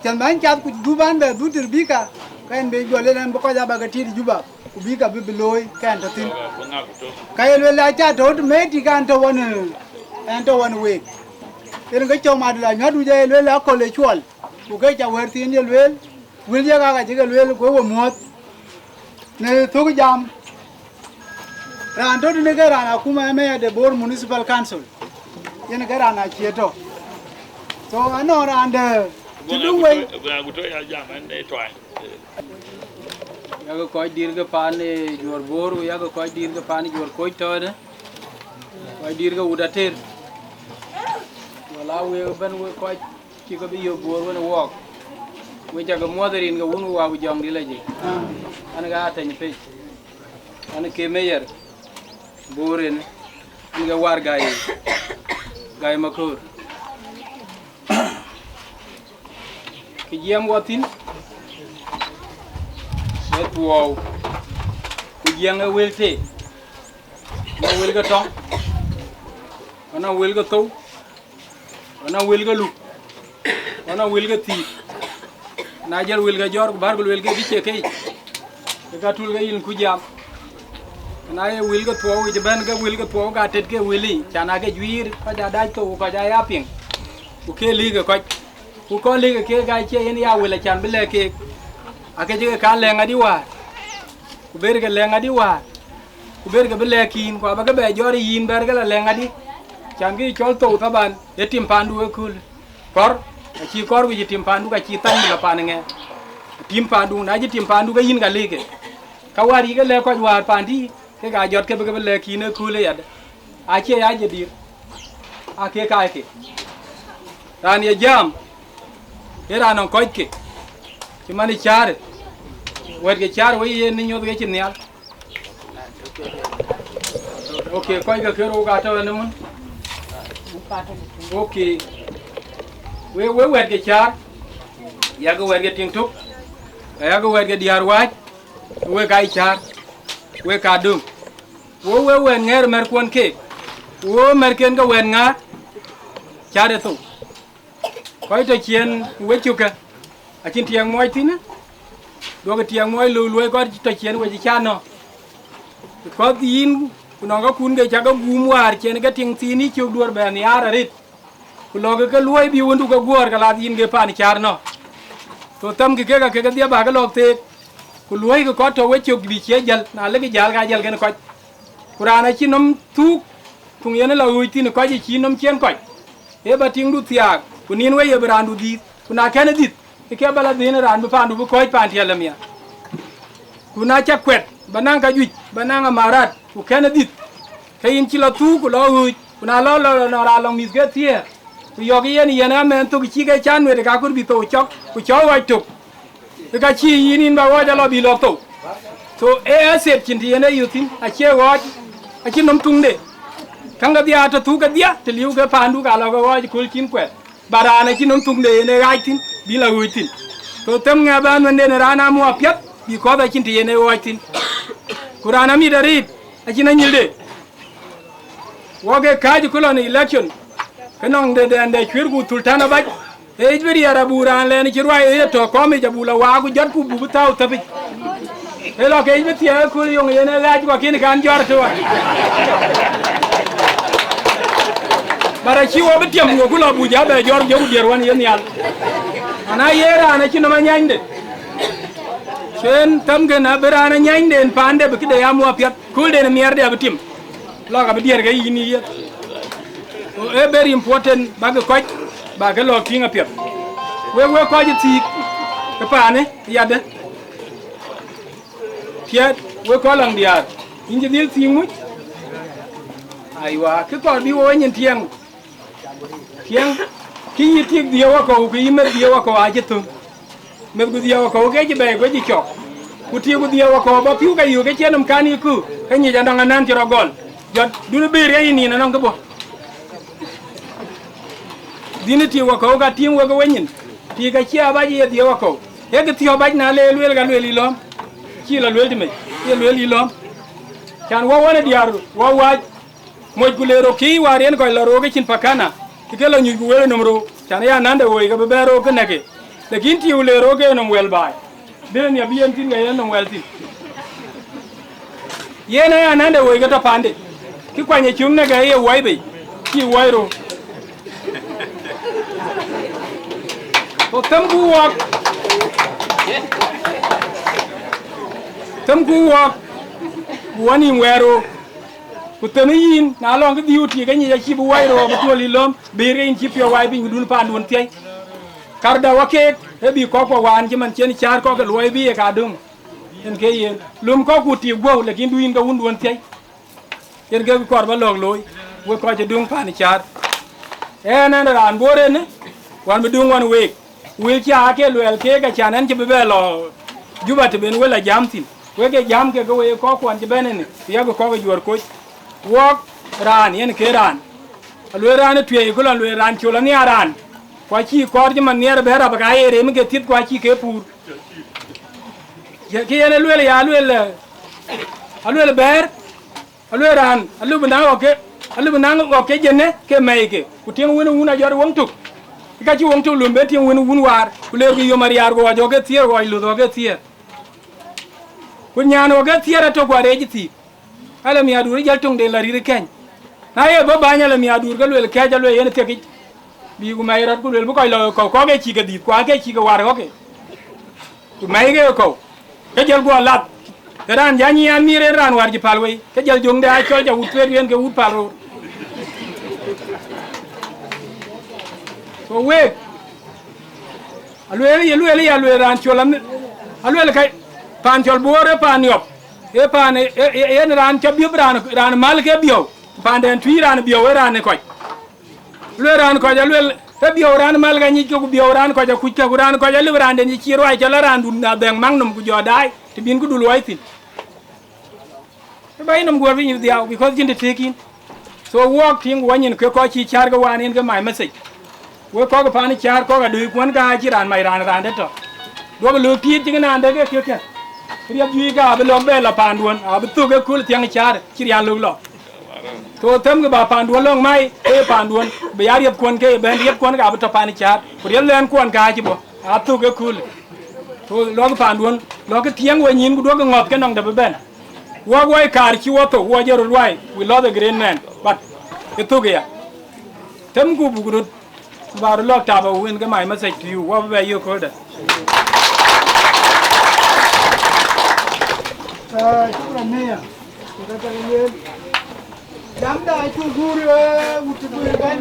Cath mɛn cath ku dhuk ban bɛ dhuk tër bï ka, ke ɛn bï jɔ lel ɛn bï kɔc aba ke tiit Juba, ku bï ka bï bï looi ke ɛn tɔ̈ thïn. Ka ye luel acä tɔ̈ tëmëëti ke ɛn tɔ̈ wan, ɛn tɔ̈ wan week. Yen ke cɔk Madïl Anyuäät duc aye luel aköl ë cuɔl, ku ke ca wɛ̈ɛ̈r thiin ye lueel. Wël ye kaka cï ke lueel ku we muɔ̈th në thök jam. Raan tɔ̈ tënë ke raan akuma ë mayor de Bor Municipal Council. Yen ke raan acie tɔ̈. So anɔŋ raan de cï dum wei. Yak kɔc dït ke paan ë Juɔ̈r Bor, ku yak kɔc dït ke paan ë Juɔ̈r Koc tɔ̈ ënë. Kɔc dït ke wut ater. Wala wek ëbɛ̈n wek kɔc cï ke bï yök Bor wën ë wɔɔk. Wek cä ke muɔ̈th rin ke wun wä wä ku jɔŋdït lɔ jik. An, ke atɛny pec. An, ke mayor Bor en. An, ke war Gai, Gai Maköör. Kë jiɛɛm wɔ thïn, ë thuɔɔu. Ku jiɛɛŋ ë wël tëë. Anɔŋ wël ke tɔŋ, anɔŋ wël ke thou, anɔŋ wël ke luk, anɔŋ wël ke thiik. Na jël wël ke jɔ̈ɔ̈r ku bär ku luel ke bï cie keyic, ke ka tul ke yïn ku jam. Na ye wël ke thuɔɔu yic ëbɛ̈n, ke wël ke thuɔɔu ka tet ke wël yic, can ake juiir, kɔc aa dac thou, kɔc aa ya piŋ, ku ke lëk ke kɔc. Ku kɔc lëk ke keek aa cie yen ya wël acan bï lɛ̈k keek, ake cï ke ka lɛ̈ŋ adï wäär, ku ber ke lɛ̈ŋ adï wäär. Ku ber ke bï lɛ̈k yïn, ku abä ke bɛ jɔ̈ɔ̈r yïn bɛ̈ɛ̈r ke la lɛ̈ŋ adï? Can kë cɔl thou thaban, ee tim paandu ëkööl. Kɔr, acï kɔr ku cï tim paandu ka cï thany bï la paan ŋɛɛr. Tim paandu, na cï tim paandu ke yïn ka lëk ke. Ka wäär yï ke lɛ̈k kɔc wäär paandï, kek aa jɔt ke bï ke bï lɛ̈k yïn ëkööl ë yadë. Acie ya jadït, aa kek kaaike. Raan ye jam, ee raan nɔŋ kɔcke, cï man ë caarë, wɛ̈t ke caarë wei yen ë nyoth ke cïn nhial. Ok, kɔc ke kërou ka tɔ̈ ënë mun. Ok. We, we wɛ̈t ke cäär, yak wɛ̈t ke tiŋ tök, yak wɛ̈t ke diäär wääc, Wek aa cäär, wek aa döŋ, wo we wɛ̈t ŋɛ̈ɛ̈r märkuɔn keek, wo märken ke wɛ̈t ŋäär, cäär ë thou. Kɔc tɔ̈ ciëën wecökë, acïn tiɛŋ muɔc thïn, duɔ̈kï tiɛŋ muɔc lou luɔi kɔc tɔ̈ ciëën wec cä nɔ̈k. Kɔ̈th yïn, ku nɔŋ käkun ke cä ke guum wäär ciɛn ke tiŋ thiin yï cök duɔ̈r bɛ nhiaar arëët. Ku lɔ̈kï ke luɔi bï wëndu ke guɔ̈ɔ̈r, ke lath yïn ke paan cäär nɔ̈k. Ku thɛmkï kek akek kedhie bä ke lɔ̈k theek, ku luɔ̈ikï kɔc tɔ̈ wecök bï cie jäl, na lëkï jäl ka jäl kën kɔc. Ku raan acï nɔm thuuk, tuŋ yen la ɣööc thïn kɔc ë cï nɔm ciɛ̈n kɔc, ee bä tiŋdu thiaak, ku nin we ye bï raandu dhiith, ku na kɛ̈n ë dhiëth, ke ke bä la dhiën raan bï paandu bï kɔ̈ɔ̈c paan tiɛɛl ë miäk. Ku na cä kuɛt, bä naŋ ka juëc, bä naŋ amarat, ku kɛ̈n ë dhiëth, ke yïn cï la thuuk ku la ɣööc, ku na lɔ lɔ nɔn raan lɔŋ mïth ke thiëër, ku yɔ̈k yen yen amɛn thök cï ke cä nuet ë kakur bï thou cɔk, ku cɔk ɣɔc tök, ke ka cï yïn yïn bä ɣɔc alɔ bï lɔ̈k thou. So, ee athiet cïn të yen e yök thïn, acie ɣɔc, acï nɔm tuŋde. Käŋ kedhie atɔ̈ thuk kedhie, të liu ke paandu ka lɔ ke ɣɔc kööl cïn kuɛt. Ba raan acï nɔm tuŋde yen e ɣaac thïn, bï la ɣööc thïn. So, them ŋɛ bä nuɛnden raan amuɔɔp piɛth, bï kɔ̈th acïn të yen e ɣɔc thïn. Ku raan amit arëët, acïn anyilde. Wɔ ke kääc ku lɔ në election, ke nɔŋ de dɛn de cuëër ku thul tän abac, ee yic bï riɛɛr abuk raan lɛn cï ruai ë ye tɔ̈ kɔmic abuk la waak ku jɔt ku buk bï thau thäpic. Ee lɔ ke yic bï thiɛɛk ëkööl yöŋ yen ë ɣaac ku akïn kan jɔt ëtëwä. Bara cï wɔ bï tiɛm ku ku lɔ buk ja bɛ jɔt jɔku diɛɛr wän ye nhial. Ana ye raan acï nɔm anyanyde. Cuen thämken abï raan anyanyden paande bï këde ya muɔɔp piɛth. Köölden miɛɛrde abï tim, lɔk abï diɛɛr ke yïn ë yiëth. So, ee very important bäk kɔc, bäk ke lɔ̈k tïŋ apiɛth. Wek, wek kɔc ë thiik ë paanë yadë, tiɛɛt wek kɔc lɔŋ diäär, yïn cï dhil thiik muc. Aywa, kë kɔɔr bï wo nyin tiɛŋ. Tiɛŋ, kë yï tik dhiëëu akɔ̈u, kë yï meth dhiëëu akɔ̈u acï thöŋ. Meth ku dhiëëu akɔ̈u ke cï bɛ̈ɛ̈i guëc cɔk. Ku tik ku dhiëëu akɔ̈u bä piu ke yök ke cïn nɔm kan yïku, ke nyic anɔŋ anän cï rɔt gɔl. Jɔt dun ë bëër ke yï nin anɔŋ kë bɔ̈. Dhïn ë tik akɔ̈u ka tiiŋ wek ë wenyin. Tik ka cie abac ye dhiëëu akɔ̈u. Ee kë thiɔ̈k abac na le lueel ka lueel yï lɔ̈ɔ̈m. Cï la lueel tëmec, ye lueel yï lɔ̈ɔ̈m. Can wä wän ë diäär wä wac. Moc ku le rok kï wäär yen kɔc lɔ rook ë cin pakana, kï ke lɔ nyuc ku wël ë nöm rook, can aya nande woi ke bï bɛ̈n rook ke nɛ̈ke. Lakin tiiu le rook ke nöm wɛl baai, bï yen ya bï yen thïn ke yen nöm wɛl thïn. Yen aya nande woi ke tɔ pande, kï kuany ë cuŋ nɛ̈ke ye wai bei, cï wai rook. Ku themku wɔɔk, themku wɔɔk, ku wä nïïm wɛɛr rook. Ku thënë yïn, na lɔŋ kë dhiu tik ke nyic acï bï wai rou abï tuɔl yï lɔ̈ɔ̈m, bï rëëc yïn cï piɔ̈u wai piny ku dun paanduön thiɛi. Karda wä keek, ë bï kɔ̈k kuɔ wään cï man cïn cäär kɔ̈k ke luɔi bï ye ka döŋ. Yen ke yen, lum kɔ̈k ku tik guɔ̈u, lakin du yïn ke wunduön thiɛi. Yen ke kɔɔr bä lɔ̈k looi, wek kɔc ë döŋ paan cäär. Ɣɛn, ɣɛn raan Bor ënë, wan bï döŋ wan week. Wël cä ke luɛɛl keek, acan ɛn cï bï bɛ lɔ Juba të ben wël a jam thïn. Wek ke jam kek ke wek kɔ̈k kuɔn cï bɛ̈n ënë, ku yak kɔ̈k ë juɔ̈ɔ̈r koc. Wɔɔk raan yen ke raan. Alueel raan ë tueei, ku lɔ lueel raan col anhiaar raan. Ku acïï kɔɔr cï man nhiɛɛr bɛ̈ɛ̈r rap, ka ye rem ke thieth, ku acïï ke puur. Ye, ke yen ë lueel ya, alueel, alueel bɛ̈ɛ̈r. Alueel raan, alëu bï naŋ ɣɔ̈k ke, alëu bï naŋ ɣɔ̈k ke jënë ke mɛ̈ike, ku tiɛŋ wën ë wun ajɔt woŋ tök. Ka cï woŋ tök lum, bë tiɛŋ wën ë wun waar, ku leerkï yom ariaar, ku ɣɔc ɣɔ̈k ke thiëër, ɣɔc luth ɣɔ̈k ke thiëër. Ku nyaan ɣɔ̈k ke thiëër atök, ku areec ë thiik. Ala miadur ë jäl töŋden la rït ë kɛ̈ny. Na ye bɔ̈ bäny ala miadur, ke lueel kɛ̈c, alueel yen ë thiekic. Bï ku mɛc rɔt, ku lueel bï kɔc lɔ kɔ̈u, kɔ̈k ke cï ke dhiith, ku ake cï ke war ɣɔ̈kke. Ku mɛ̈i ke kɔ̈u, ke jɔl guɔ lath, ke raan jany yen mïïr en raan wäär cï päl wei, ke jɔl jöŋde aa cɔl ca wut thueet yen ke wut päl roor. Ku week, alueel, ye lueel, ye alueel raan col, alueel ka paan cɔl Bor ee paan yɔp, ee paan, ee, ee, ee, en raan cɔ biöp raan, raan mal ke biɔu, paanden tui raan biɔu ee raan ë kɔc. Lueel raan kɔc, alueel, ke biɔu raan mal ka nyic ke, ku biɔu raan kɔc akuc ke, ku raan kɔc alëu raanden cï cï ruai cɔl a raandun adhɛŋ maŋ nɔm, ku jɔ daai, të bïn këdu luɔi thïn. Ke bä yï nɔm guɔ̈ɔ̈r piny dhiau, because cïn të tëëk yïn. So, wɔɔk tiiŋ ku wä nyin ke kɔc cï cäär ke wään yen ke my message. Wek kɔc ke paan cäär kɔc adöi kuɔn ka acï raan mac raan, raan de tɔ. Duɔ̈k lök tiit cï ke naan de ke kiëk kë. Riɛp juëc ka abï lɔ̈k bɛ lɔ paanduɔ̈n, abï thök ë kööl thiäŋ cäär cï rial lök lɔ. Tho themkï ba paanduɔ̈n lɔ̈ŋ mai, ee paanduɔ̈n, bï ya riɛpkuɔ̈n ke bɛ̈n riɛpkuɔ̈n ka abï tɔ paan cäär, ku riɛp lɛ̈ɛ̈nkuɔ̈n ka acï bɔ̈, aa thök ë kööl. Tho lɔ̈kï paanduɔ̈n, lɔ̈kï thiäŋ we nyïn ku duɔ̈kï ŋɔ̈th ke nɔŋ dë bï bɛ̈n. Wok woi kaar cï wɔ thou, wɔ jɔ röt wai, we lost a great man, but ë thök aya. Themku buk röt, ku ba röt lɔ̈k tap, a win ke my message to you, wɔ bï bɛ yök kööldä. Ah, shukran, Meya. Ku ka cak lueel. Jamda acuk guur, eh, wut cï guur ëbɛ̈n.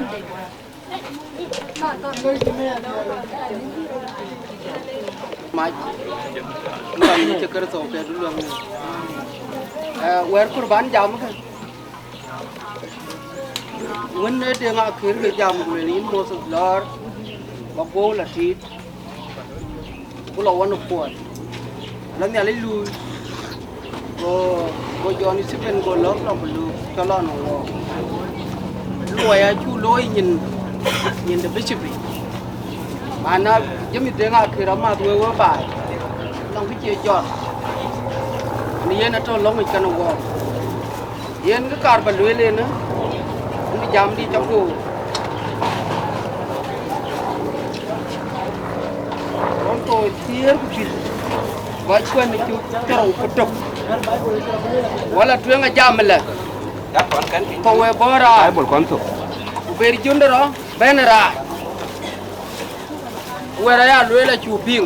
Mac, Luaŋ cï Kërtho ke du luaŋ. Eh, wɛ̈ɛ̈r kur ban jam kë. Wën ë Deŋ Akër ke jam ku lueel, yïn Moses lɔɔr, ba guɔ̈u la tiit, ku lɔ wɔ në kuɔɔt, la Nhialic luui, go, go John Stephen go lɔ̈k lɔ ku luk cɔl lɔ në wɔɔk. Luɔi acuk looi nyin, nyin de bishop. Mana jëmi Deŋ Akër amath wek we baai, nɔŋ kë cie jɔt, në yen atɔ̈ lɔ̈ŋ yic kenë wɔɔk. Yen kë kaar ba lueel en, ë, në jamdï ca goor. Korinto thiëër ku juëc, gɔc kuɛn ë cuk cï rou ku tök. Wala tueŋ ë jam ëlë, thou ë bɔ̈ raar, Bible kɔn thok, ku ber jundë rɔ bɛ̈n raar. Wɛ̈t aya lueel acuk piŋ.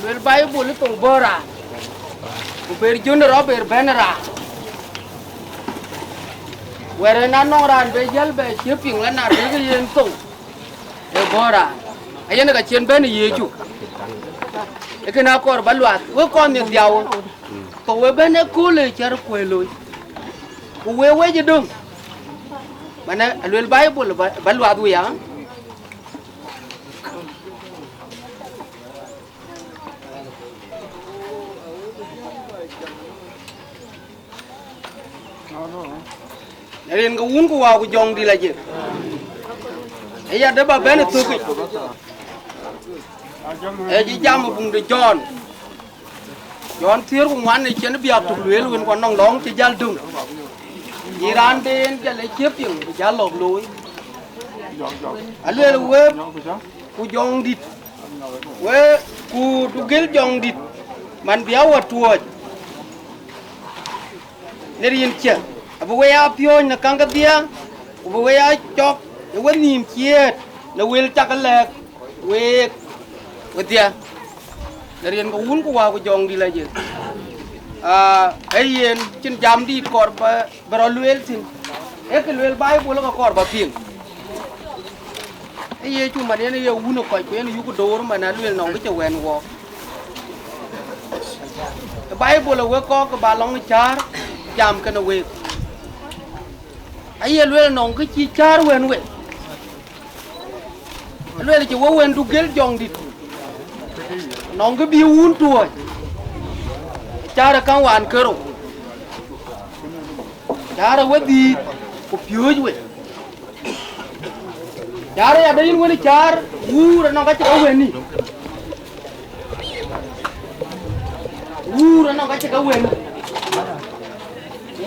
Luel Baibul thou bɔ̈ raan, ku ber jön rɔ ber bɛ̈n raan. Wɛ̈t en anɔŋ raan bë jäl bɛ cie piŋ la na dek yen thou ë bɔ̈ raan, ayen ka cïn bɛ̈n ë Yecu. Ee kën akɔɔr ba luath, wek kɔn nhiëth dhiau, thou ë bɛ̈n ë kööl ë cär kuëë looi, ku wek wec ë döŋ. Manë, aluel Baibul ba, ba luath wei, aa? Rin ke Wun ku Wä ku Jɔŋdït la jek. Ë ya de ba bɛ̈n ë thök yic. Ë cï jam ë buŋ de Jɔn. Jɔn thiëër ku ŋuan ë cïn biäk tök lueel wën, ku anɔŋ lɔ̈ŋ cï jäl döŋ. Ye raan de en jäl ë cie piŋ bï jäl lɔ̈k looi. Alueel wek ku Jɔŋdït, wek ku dugël Jɔŋdït, man bï a wä tuɔɔc në rin cië, abï wek aa piööc në käŋ kedhie, ku bï wek aa cɔk ë wenhïïm cieet në wël cak lɛ̈k week wedhie, në rin ke Wun ku Wä ku Jɔŋdït la jek. Aa, ee yen cïn jam dït kɔɔr ba, bï rɔ lueel thïn, ee kë lueel Baibul ke kɔɔr ba piŋ. Ee Yecu man yen ye Wun ë kɔc, ku yen yuk door man alueel nɔŋ kë cï wɛ̈n wɔɔk. Ë Baibul ë wek kɔɔr ke ba lɔŋ ë cäär jam kenë week. Aye lueel nɔŋ kë cï cäär wën we. Lueel cï we wën dugël Jɔŋdït, nɔŋ kë bï Wun tuɔɔc, cäär ë käŋ wään kerou, cäär ë wedhïït ku piööc we. Cäär ë ya de yïn wën cäär, wuur anɔŋ ka cï ka wënë. Wuur anɔŋ ka cï ka wënë.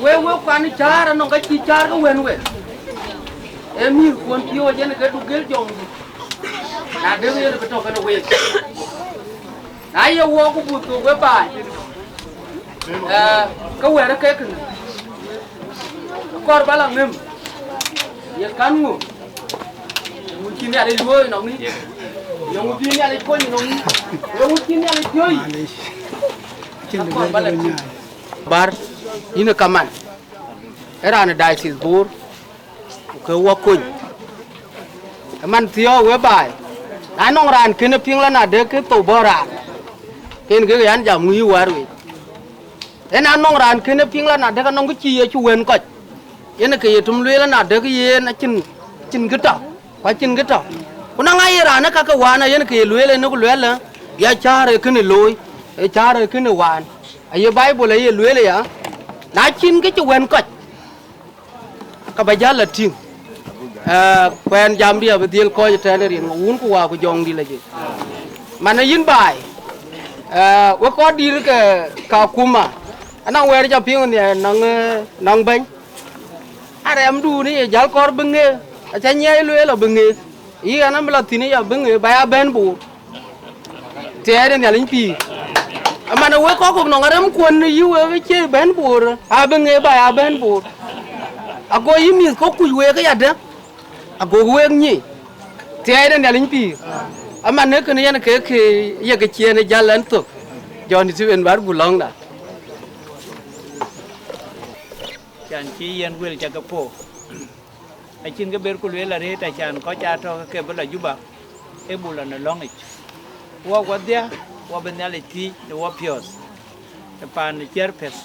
Wek, wek kuan cäär anɔŋ ka cï cäär ke wën we. Ee mïthkuɔn piööc yen ke dugël Jɔŋdït, na dek yen bï tɔ kenë week. Na ye wɔɔk ku buk thok we baai, ee, ke wɛ̈t ë kek kënë, kɔɔr ba la ŋëm, ye kan ŋö? Ŋö cï Nhialic luööi nɔŋ ni? Ye ŋö bï Nhialic kony nɔŋ ni? Ye ŋö cï Nhialic piööi? Kɔɔr ba la tïŋ. Bär, yïn ë kaman, ë raan ë diocese Bor, ku ke wɔ kony. Ë man thiɔ̈ɔ̈k we baai, na nɔŋ raan kënë piŋ la na dek kë thou bɔ̈ raan, ken kek yɛn jam ŋïï wäär wei. Yen anɔŋ raan kënë piŋ la na dek anɔŋ kë cï Yecu wën kɔc, yen ke ye tëm lueel la na dek yen acïn, cïn kë tɔ, ku acïn kë tɔ. Ku na ŋa ye raan ë kakë wään, ayen ke ye lueel ënë, ku luɛɛl ë, ya cäär ë kënë looi, ë cäär ë kënë wään. Aye Baibul aye lueel aya, na cïn kë cï wën kɔc, ka ba jäl la tïŋ. Ee, ku ɛn jamdï abï dhiël kɔc ëtɛ̈ɛ̈n ë rin ke Wun ku Wä ku Jɔŋdït la jek. Man ë yïn baai, Ee, wek kɔc dït ke Kakuma, anɔŋ wɛ̈ɛ̈r ca piŋ nhiɛɛr nɔŋ, ee, nɔŋ bɛ̈ny. Arɛɛmdun ye jäl kɔɔr bï ŋeek, aca nyiɛɛi lueel abï ŋeek. Yï ɣɛn abï lɔ thïn ya bï ŋeek ba ya bɛ̈n Bor. Tiɛɛt ë Nhialic pïïr. Aman wek kɔc kɔ̈k nɔŋ arɛmkuɔn yï wek cie bɛ̈n Bor, abï ŋeek ba ya bɛ̈n Bor. Ago yï mïth kɔ̈k kuc wek ëyadɛ̈. Agok wek nyic, thiɛɛi de Nhialic pïïr, aman në kënë yen ke ke ye ke ciëën ë jäl ɛn thök, Jɔn Stephen Bar Gulɔŋda. Can cï yen wël ca ke po, acïn ke ber ku lueel arëët, acan kɔc aa tɔ̈ ke ke bï lɔ Juba, ë buk lɔ në lɔ̈ŋic. Wɔ wadhia, wɔ bï Nhialic thiëëc në wɔ piɔ̈ɔ̈th, ë paan ë ciɛr peth.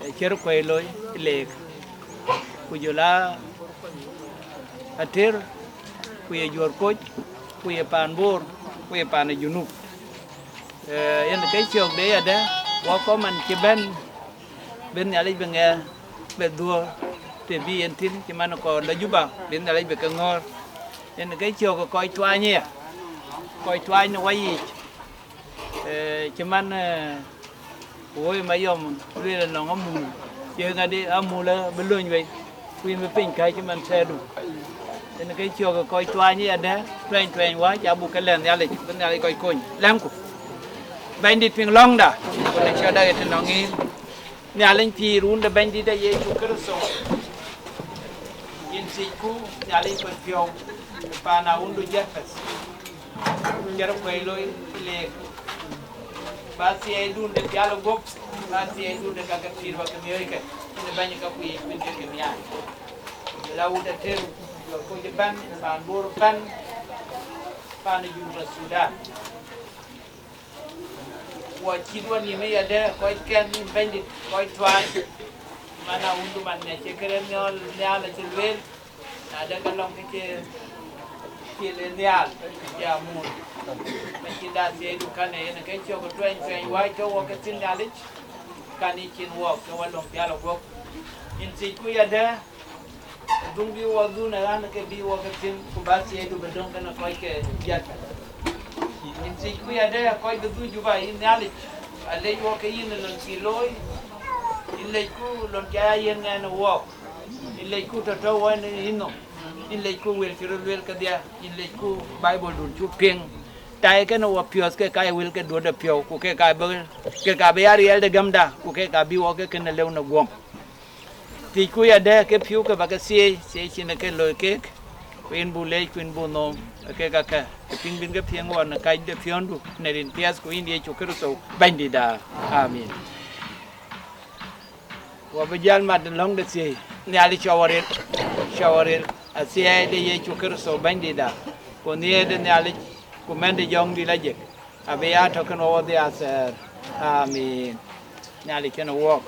Ë ciɛr kuɛi loi ë leek, ku jɔl aa Ater, ku ye Juɔ̈r Koc, ku ye paan Bor, ku ye paan ë Junub. Ee, yen ke cök de yadɛ̈, wɔ kɔc man cï bɛ̈n, bï Nhialic bï ŋɛɛr, bï dhuɔ̈ɔ̈r, të bï yen thïn cï man kɔɔr lɔ Juba, bï Nhialic bï ke ŋɔ̈ɔ̈r. Yen ke cök kɔc tuany aya, kɔc tuany në wɔ yiic. Ee, cï man, ee, woi Mayɔm lueel nɔŋ amul, ye ŋadï amul abï löny wei, ku yïn bï piny käc cï man thɛɛrdu. Yen ke cök kɔc tuany ë yadɛ̈, tuɛny tuɛny wäc abuk ke lɛ̈k Nhialic, bï Nhialic kɔc kony. Lɛ̈ŋku, Bɛ̈nydït piŋ lɔ̈ŋda, ku në cɔ̈t dak ë të nɔŋ yïn. Nhialic pïïr wun de Bɛ̈nydït de Yecu Kërtho, yïn thiëcku Nhialic kɔc piɔ̈u, paan awundu Japheth. Jɔ̈r kuɛi loi leek, ba thiɛɛidun de pial guɔ̈p, ba thiɛɛidun de ka ke pïïr ba ke miɔ̈ɔ̈ckë, yen ë bäny ka kuic kuïn ke ke miaar. Jɔl a wut Ater, jɔl kɔc ëbɛ̈n, paan Bor ëbɛ̈n, paan ë Junub Thudan. Wɔ cït wɔ nïïm ë yadɛ̈, kɔckɛn nïïm Bɛ̈nydït, kɔc tuany, man awundu man ŋic cï kërɛɛc nhial, nhial acï lueel, na de ke lɔŋ ke cie cil ë nhial, ya mut. Mɛn cïn da thiëëcdu kän ë yen ke cök tuɛny tuɛny wäc tɔ̈ wɔ ke thïn Nhialic, kän yï cin wɔɔk ke wɔ löŋ pial ë guɔ̈p. Yïn thiëcku yadɛ̈, dhuŋ bï wɔ dhun ë raan ke bï wɔ ke thïn, ku ba thiëëcdu bï döŋ kenë kɔc ke jat. Yïn thiëcku yadɛ̈, kɔc bï dhuk Juba, yïn Nhialic, alec wɔ ke yïn ë lon cï looi, yïn lecku lon cï ya yen ŋɛn ë wɔɔk. Yïn lecku tɔ̈ tɔ̈ wɔ në yïnhom, yïn lecku wël cï röt lueel kedhie, yïn lecku Bible dun cuk piŋ. Tai kenë wɔ piɔ̈ɔ̈th ke ka ye wël ke duɔ̈t de piɔ̈u, ku ke ka bï, ke ka bï ya riɛl de gämda, ku ke ka bï wɔ ke kënë lëu në guɔ̈m. Thiëcku yadɛ̈ ke pïu ke ba ke thieei, thieei cïn ke loi keek, ku yïn buk leec ku yïn buk nhom, ke ka kë, ke piŋ bïn ke piŋ wɔ në kac de piɔ̈ndu, në rin piɛth ku yïn Yecu Kërtho Bɛ̈nydïtda. Amin. Wɔ bï jäl mat në lɔ̈ŋ de thieei. Nhialic cɔk wɔ ril, cɔk wɔ ril, athiɛɛi de Yecu Kërtho Bɛ̈nydïtda, ku nhiëër de Nhialic, ku mɛ̈n de Jɔŋdït Lajik, abï ya tɔ̈ kenë wɔ wɔdhia thɛɛr. Amin. Nhialic kenë wɔɔk.